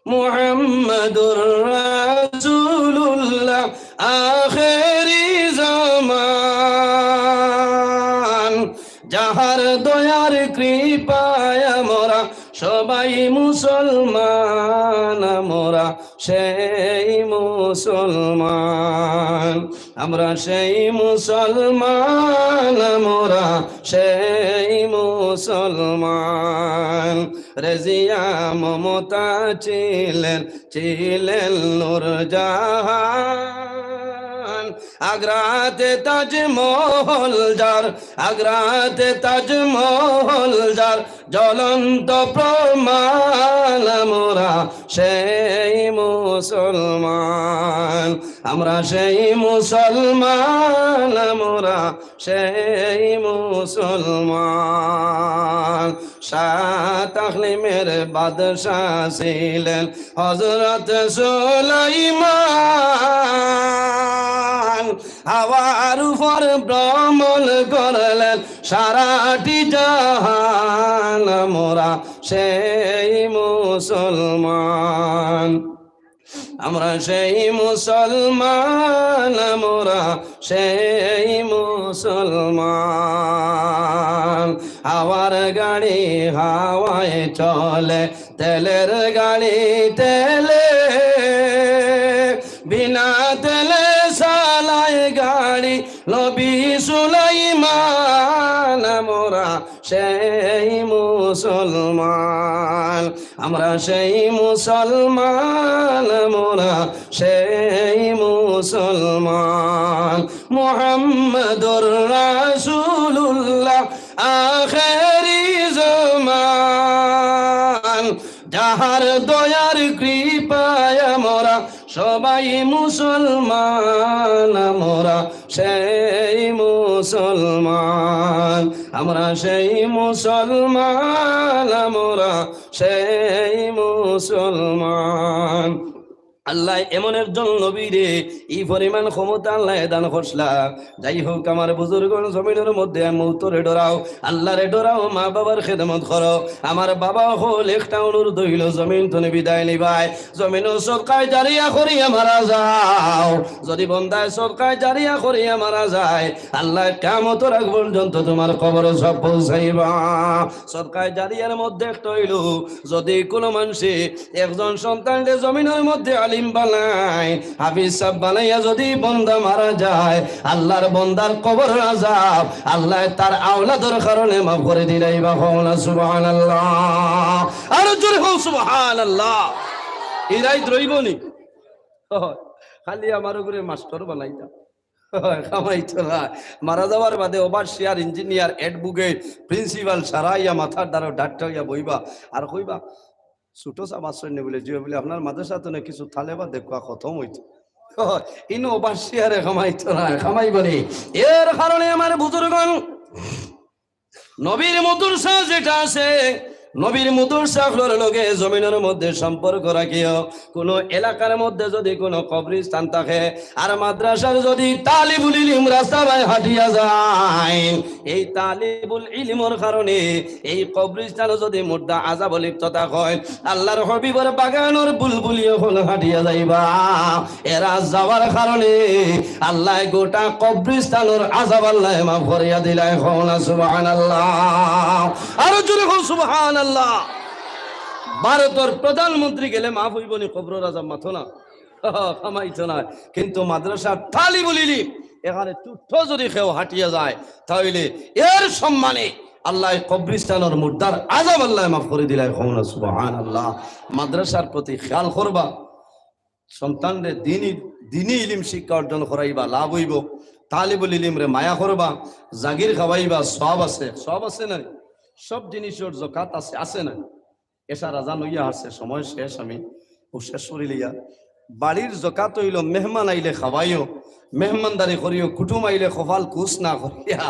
মুহাম্মাদুর রাসূলুল্লাহ আখেরি জামান, যাহার দয়ার কৃপায় আমরা সবাই মুসলমান, আমরা সেই মুসলমান, আমরা সেই মুসলমান, আমরা সেই মুসলমান। রেজিয়া মমতা ছিলেন, ছিলেন নূরজাহান। আগ্রাতে তাজমহল যার, আগ্রাতে তাজমহল যার, জ্বলন্ত প্রমাণ আমরা সেই মুসলমান, আমরা সেই মুসলমান, আমরা সেই মুসলমান। সাত আকলিমের বাদশা ছিলেন হযরত সুলাইমান, হাওয়ার উপর ভ্রমণ করলেন সারাটি জাহান, আমরা সেই মুসলমান, আমরা সেই মুসলমান, আমরা সেই মুসলমান। হাওয়ার গাড়ি হাওয়ায় চলে, তেলের গাড়ি তেলে, বিনা তেলে চালায় গাড়ি নবী সুলাইমান, আমরা সেই মুসলমান, আমরা সেই মুসলমান, আমরা সেই মুসলমান। মুহাম্মাদুর রাসূলুল্লাহ আখেরি জামান, যাহার দয়ার কৃপায় আমরা সবাই মুসলমান, আমরা সেই মুসলমান, আমরা সেই মুসলমান, আমরা সেই মুসলমান। আল্লায় এমন একজন নবীরে ই পরিমাণ ক্ষমতা আল্লায় দান করছলা। যাই হোক, আমার বুজুর্গন, জমিনর মধ্যে মউতরে ডরাও, আল্লারে ডরাও, মা বাবার খেদমত করো। আমার বাবা অকল, একটা অনুরোধ অইলো, জমিন তনে বিদায় নিবায়, জমিনো সদকায়ে জারিয়া করিয়া মারা যাও। যদি বন্দায় সদকায়ে জারিয়া করিয়া মারা যায়, আল্লায় কিয়ামতর আগ পর্যন্ত তুমার কবরো সওয়াব পৌঁছাইবা। সদকায়ে জারিয়ার মধ্যে একটা অইলো, যদি কোনো মানষে একজন সন্তানরে জমিনর মধ্যে আলিম বানায়, হাফিজ সাব বানাইয়া যদি বন্দা মারা যায়, আল্লার বন্দার কবরর আযাব আল্লায় তার আওলাদর কারণে মাফ করি দিলাইবা। কও না সুবহানাল্লাহ। আরো জোরে কও সুবহানাল্লাহ। ইরাই রইবো নি? খালি আমার উপরে মাস্টার বানাইতা। কামাইতো নায়। মারা যাওয়ার বাদে overseer, engineer, advocate, principal সারা আইয়া মাথার দ্বারো ডাক্তার অইয়া বইবা। আর কইবা, "ছোট সাব আছইন নি?" বলে, "জি অয়।" বলে, "আপনার মাদ্রাসা তনে কিছু তালেবা দেখবা, খতম অইতো।" ইনো overseer এ কামাইতো নায়, কামাইবো নি? এর কারণে আমার বুজুর্গন, নবীর মাদ্রাসা যেটা আছে, নবীর মাদ্রাসা অকলর লগে জমিনর মধ্যে সম্পর্ক রাখিও। কোনো এলাকার মধ্যে যদি কোনো কবরস্থান থাকে, আর মাদ্রাসার যদি তালিবুল ইলিম রাস্তা বায় হাঁটিয়া যায়, এই তালিবুল ইলিমর কারণে এই কবরস্থানো যদি মুর্দা আযাবো লিপ্ত থাকে, আল্লার হাবিবর বাগানর বুলবুলি অকল হাঁটিয়া যাইবা। এরা যাওয়ার কারণে আল্লায় গোটা কবরস্থানর আযাব আল্লায় মাফ করিয়া দিলায়। কও না সুবহানাল্লাহ। আরো জোরে কও সুবহানাল্লাহ। ভারতর প্রধানমন্ত্রী গেলে মাফ অইবো নি কবরর আযাব? মাতো না। কামাইতো নায়। কিন্তু মাদ্রাসার তালিবুল ইলিম, এখানে ছোট্ট যদি কেউ হাঁটিয়া যায়, তাইলে এর সম্মানে আল্লায় কবরস্থানর মুর্দার আযাব আল্লায় মাফ করি দিলায়। কও না সুবহানাল্লাহ। মাদ্রাসার প্রতি খেয়াল করবা, সন্তানরে দিনী, দিনী ইলিম শিক্ষা অর্জন করাইবা, লাভ অইবো। তালিবুল ইলিমরে মায়া করবা, জাগির খাওয়াইবা, সওয়াব আছে, সওয়াব আছে না? সব জিনিসর জকাত আছে, আছে না? এশার আজান অইয়া হারছে, সময় শেষ, আমি ও শেষ করি লইয়া। বাড়ির জকাত অইলো মেহমান আইলে খাওয়াইও, মেহমানদারি করিও, কুটুম আইলে কপাল কুচ না করিয়া,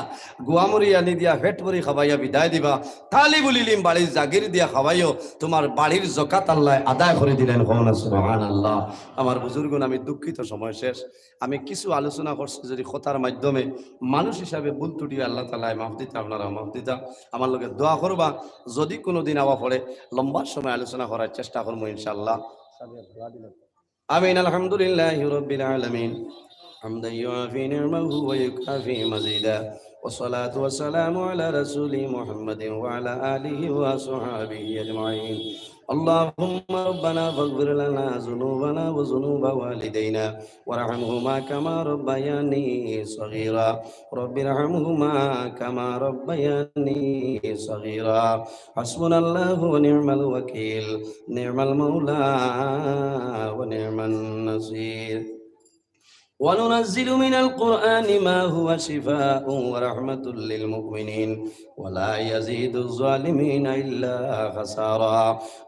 গুয়ামুড়ি আনি দিয়া পেট ভরি খাওয়াইয়া বিদায় দিবা। তালিবুল ইলিম বাড়ির জাগির দিয়া খাওয়াইও, তুমার বাড়ির জকাত আল্লায় আদায় করি দিলেন। কও না সুবহানাল্লাহ। আমার বুজুর্গন, আমি দুঃখিত, সময় শেষ। আমি কিছু আলোচনা করছি, যদি কথার মাধ্যমে মানুষ হিসাবে ভুল ত্রুটি অয়, আল্লাহ তাআলায় মাফ দিতা, আপনারাও মাফ দিতা। আমার লগে দোয়া করবা, যদি কুনুদিন আওয়া পড়ে, লম্বা সময় আলোচনা করার চেষ্টা করমু ইনশাআল্লাহ। আমিন। আলহামদুলিল্লাহি রাব্বিল আলামিন। حمدا يوافي نعمه ويكافئ مزيده. والصلاة والسلام على رسوله محمد وعلى آله وأصحابه أجمعين. اللهم ربنا فاغفر لنا ذنوبنا وذنوب والدينا وارحمهما كما ربياني صغيرا. رب ارحمهما كما ربياني صغيرا. حسبنا الله ونعم الوكيل، نعم المولى ونعم النصير. وننزل من القرآن ما هو شفاء ورحمة للمؤمنين ولا يزيد الظالمين إلا خسارا.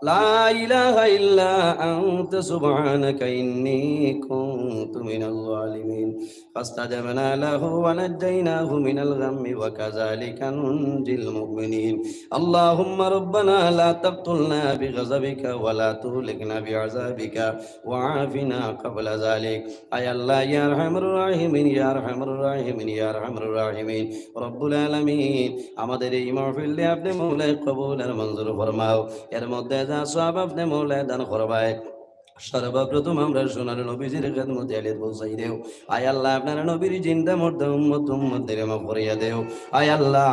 لا إله إلا أنت سبحانك إني كنت من الظالمين. فاستجبنا له ونجيناه من الغم وكذلك ننجي المؤمنين. اللهم ربنا لا تقتلنا بغضبك ولا تهلكنا بعذابك وعافنا قبل ذلك. আয় আল্লাহ, ইয়া আরহামার রাহিমিন, ইয়া আরহামার রাহিমিন, ইয়া আরহামার রাহিমিন, রব্বুল আলামিন, আমাদের এই মাহফিলরে আপনে মৌলায় কবুল আর মঞ্জুর ফরমাও। এর মধ্যে যা সওয়াব আপনে মৌলায় দান করবায়, সর্বপ্রথম আমরার সোনার নবীজির খেদমতে আলিত পৌঁছাই দেও। আয় আল্লাহ, আপনার নবীর জিন্দা মুর্দা উম্মত উম্মতদের মাফ করিয়া দেও। আয় আল্লাহ,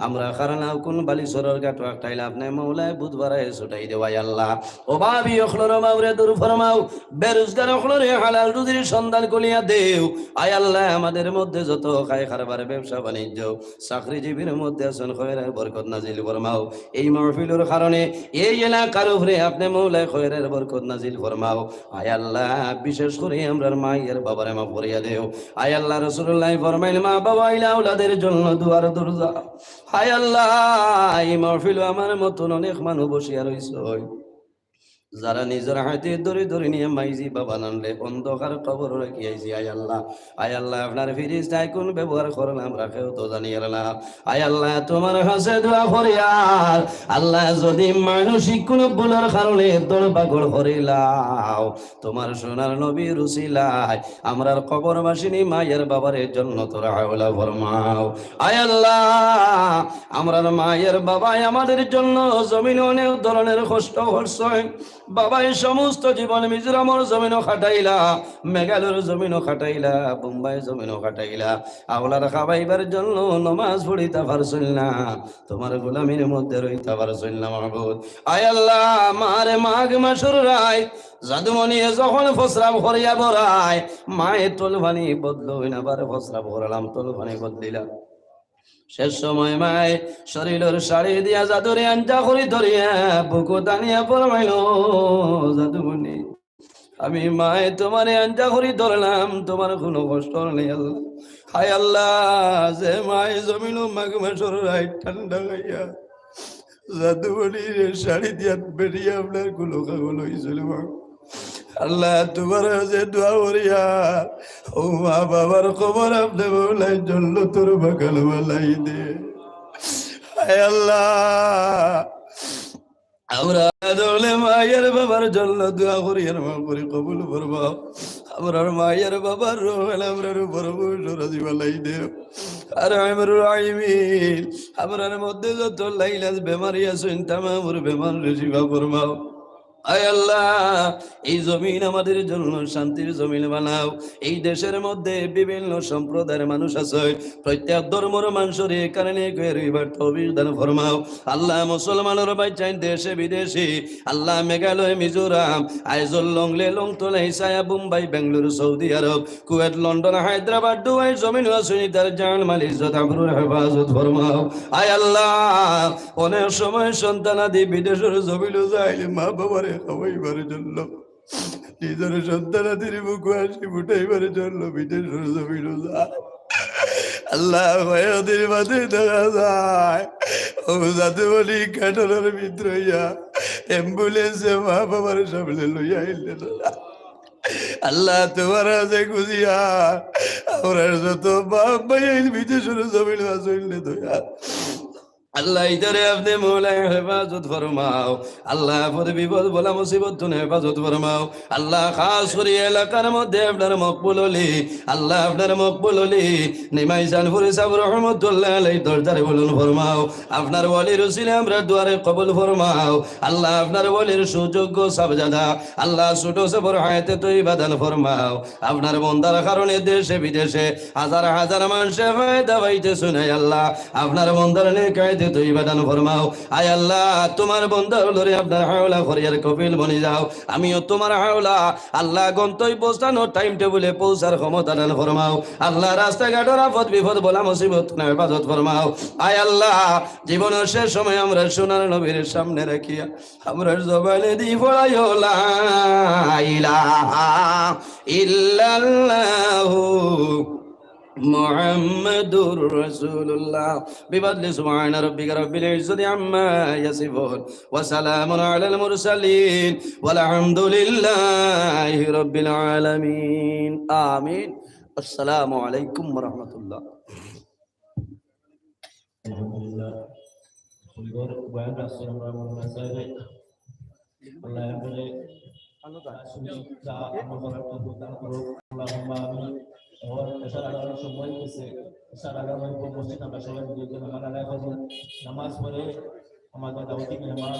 আমরা কারো কুন বালিশরর গাটো আটকাইলে আপনে মৌলায় বুধবারায় ছুটাই দেও। আয় আল্লাহ, অভাবী অকলর অভাবরে দূর ফরমাও, বেরোজগার অকলরে হালাল রুজির সন্ধান খুলিয়া দেও। আয় আল্লাহ, আমাদের মধ্যে যত খায় কারবার, ব্যবসা বাণিজ্য, চাকরিজীবীর মধ্যে আছইন, খয়রার বরকত নাজিল ফরমাও। এই মাহফিলর কারণে এই এলাকার উপরে আপনে মৌলায় খয়রার বরকত নাজিল ফরমাও। আয় আল্লাহ, বিশেষ করি আমরার মায়ের বাবারে মাফ করিয়া দেও। আয় আল্লাহ, রাসূলুল্লাহ ফরমাইল, মা বাবা অইলা আওলাদের জন্য দুয়ার দরজা। আয় আল্লাহ, এই মাহফিলো আমার মতন অনেক মানুষ বসিয়া রইছইন, যারা নিজর হাতে ধরি ধরি নিয়া মাইজি বাবা নানলে অন্ধকার কবর রাখি আইছি। আয় আল্লাহ, আয় আল্লাহ, আপনার ফিরিস্তায় কুন ব্যবহার করলা আমরা কেউ তো জানিয়ার না। আয় আল্লাহ, তুমার কাছে দোয়া করিয়ার, আল্লাহ, যদি মানসিক কুনু ভুলর কারণে দড়বাগড় করিলাও, তুমার সোনার নবীর উসিলায় আমরার কবরবাসিনী মায়ের বাবারে জন্নতর আওলা ফরমাও। আয় আল্লাহ, আমরার মায়ের বাবায় আমাদের জন্য জমিনো অনেক ধরনের কষ্ট করছইন। বাবায় সমস্ত জীবন মিজোরামর জমিনো কাটাইলা, মেঘালয়র জমিনো কাটাইলা, বোম্বাই জমিনো কাটাইলা। আওলাদ খাওয়াইবার জন্য নমাজ পড়িতা পারছইন না, তুমার গোলামির মধ্যে রইতা পারছইন না মাবুদ। আয় আল্লাহ, মারে মাঘ মাসর রাইত জাদুমণিয়ে যখন প্রস্রাব করিয়া বরায়, মায়ে তলফানি বদলইন, আবার প্রস্রাব করলাম, তলফানি বদলিলাম। শেষ সময় মায়ে শরীলর শাড়ি দিয়া জাদুরে আঞ্জা করি ধরিয়া বুকো টানিয়া ফরমাইল, জাদুমণি, আমি মায়ে তুমারে আঞ্জা করি ধরলাম, তুমার কুনু কষ্ট নাই আল্লাহ। হায় আল্লাহ, যে মায়ে জমিনো মাঘ মাসর রাইত ঠান্ডা খাইয়া জাদুমণিরে শাড়ি দিয়া বেরিয়া আপনার কুলো কাগল অইছিল মা। আল্লাহ, তুমার কাছে দোয়া করিয়ার, ও মা বাবার কবর আপনে মৌলায় জন্নতর বাগান বানাই দে। হায় আল্লাহ, আমরা দলে মায়ের বাবার জন্য দোয়া করি আর মা করি কবুল ফরমাও। আমরার মায়ের বাবার রোহ আমরার উপর বসো রাজি বানাই দেও। আর আমরার আইমিন, আমরার মধ্যে যত লাইলাজ বেমারি আছইন, তামামর বেমাররে শিফা ফরমাও। আয় আল্লাহ, এই জমিন আমাদের জন্য শান্তির জমিন বানাও। এই দেশের মধ্যে বিভিন্ন সম্প্রদায়ের মানুষ আছে, প্রত্যেক ধর্মর মানুষরে এখানে নিয়ে গিয়ে রইবার তৌফিক দান ফরমাও। আল্লাহ, মুসলমানর ভাইচাইন দেশে বিদেশে, আল্লাহ, মেঘালয়, মিজোরাম, আইজল, লংলে, লংতলা, হিসায়া, বোম্বাই, বেঙ্গালুরু, সৌদি আরব, কুয়েত, লন্ডন, হায়দ্রাবাদ, দুবাই, জমিন, সুনিতার জান, মাল, ইজ্জত, আবরুর হেফাজত ফরমাও। আয় আল্লাহ, অনেক সময় সন্তানাদি বিদেশের জমিনো যায় মা বাবারে খাওয়াইবার জন্য, নিজের সন্তানাদির মুখো হাসি ফুটাইবার জন্য বিদেশের জমিনো যায়। আল্লাহ, কয়েকদিন বাদে দেখা যায়, ও জাদুবলি কাঠলের ভিতরে ইয়া, অ্যাম্বুলেন্সে মা বাবার সামনে লইয়া আইলে না। আল্লাহ, তোমার কাছে খুশি আর আমরার যত বাপ ভাই এই বিদেশের জমিন আছে, হইলে দয়া। আল্লাহ, ইতারে আপনে মৌলায় হেফাজত ফরমাও। আল্লাহ, আপদে বিপদ বালা মুসিবত তুনে হেফাজত ফরমাও। আল্লাহ, খাস করি এলাকার মধ্যে আপনার মকবুল অলি, আল্লাহ, আপনার মকবুল অলি নিমাই চানপুরি সাহেব রহমতুল্লাহ আলাইহির দরজারে বুলন্দ ফরমাও। আপনার ওলির উসিলে আমরার দোয়ারে কবুল ফরমাও। আল্লাহ, আপনার ওলির সুযোগ্য সাহেবজাদা, আল্লাহ, ছোট সফর হায়াতে তৈবা দান ফরমাও। আপনার বন্দার কারণে দেশে বিদেশে হাজার হাজার মানুষে ফায়দা পাইতেছইন। আয় আল্লাহ, আপনার বন্দার নেক হায়াতে তৈবা দান ফরমাও। আয় আল্লাহ, তোমার বন্দার লরে আপনার হাওলা করিয়ার কফিল বনি যাও। আমিও তোমার হাওলা। আল্লাহ, গন্তব্য স্থান ও টাইম টেবিলে পৌঁছার ক্ষমতা দান ফরমাও। আল্লাহ, রাস্তাঘাটর আপদ বিপদ বালা মুসিবত তুনে হেফাজত ফরমাও। আয় আল্লাহ, জীবনের শেষ সময় আমরা সোনার নবীর সামনে রাখিয়া আমরার জবানে দি পড়াইও লা ইলাহা ইল্লাল্লাহু মুহাম্মাদুর রাসূলুল্লাহ। بفضل سبحان ربك رب العزة عما يصفون وسلام على المرسلين والحمد لله رب العالمين. آمين. السلام عليكم ورحمة الله. আলহামদুলিল্লাহ। সুন্দর বয়ান রাখছে আমরা মৌলানা সাহেব। আল্লাহ এরপরে সুশিক্ষা আমল করার তৌফিক দান করুক। আল্লাহুম্মা আমিন। এখন এশার আজানের সময় হয়েছে। এশার আজান হইব, মসজিদ আমরা সবাই মিলে একজন আমার আদায় করবো। নামাজ পড়ে আমাদের দাওয়াতি মেহমান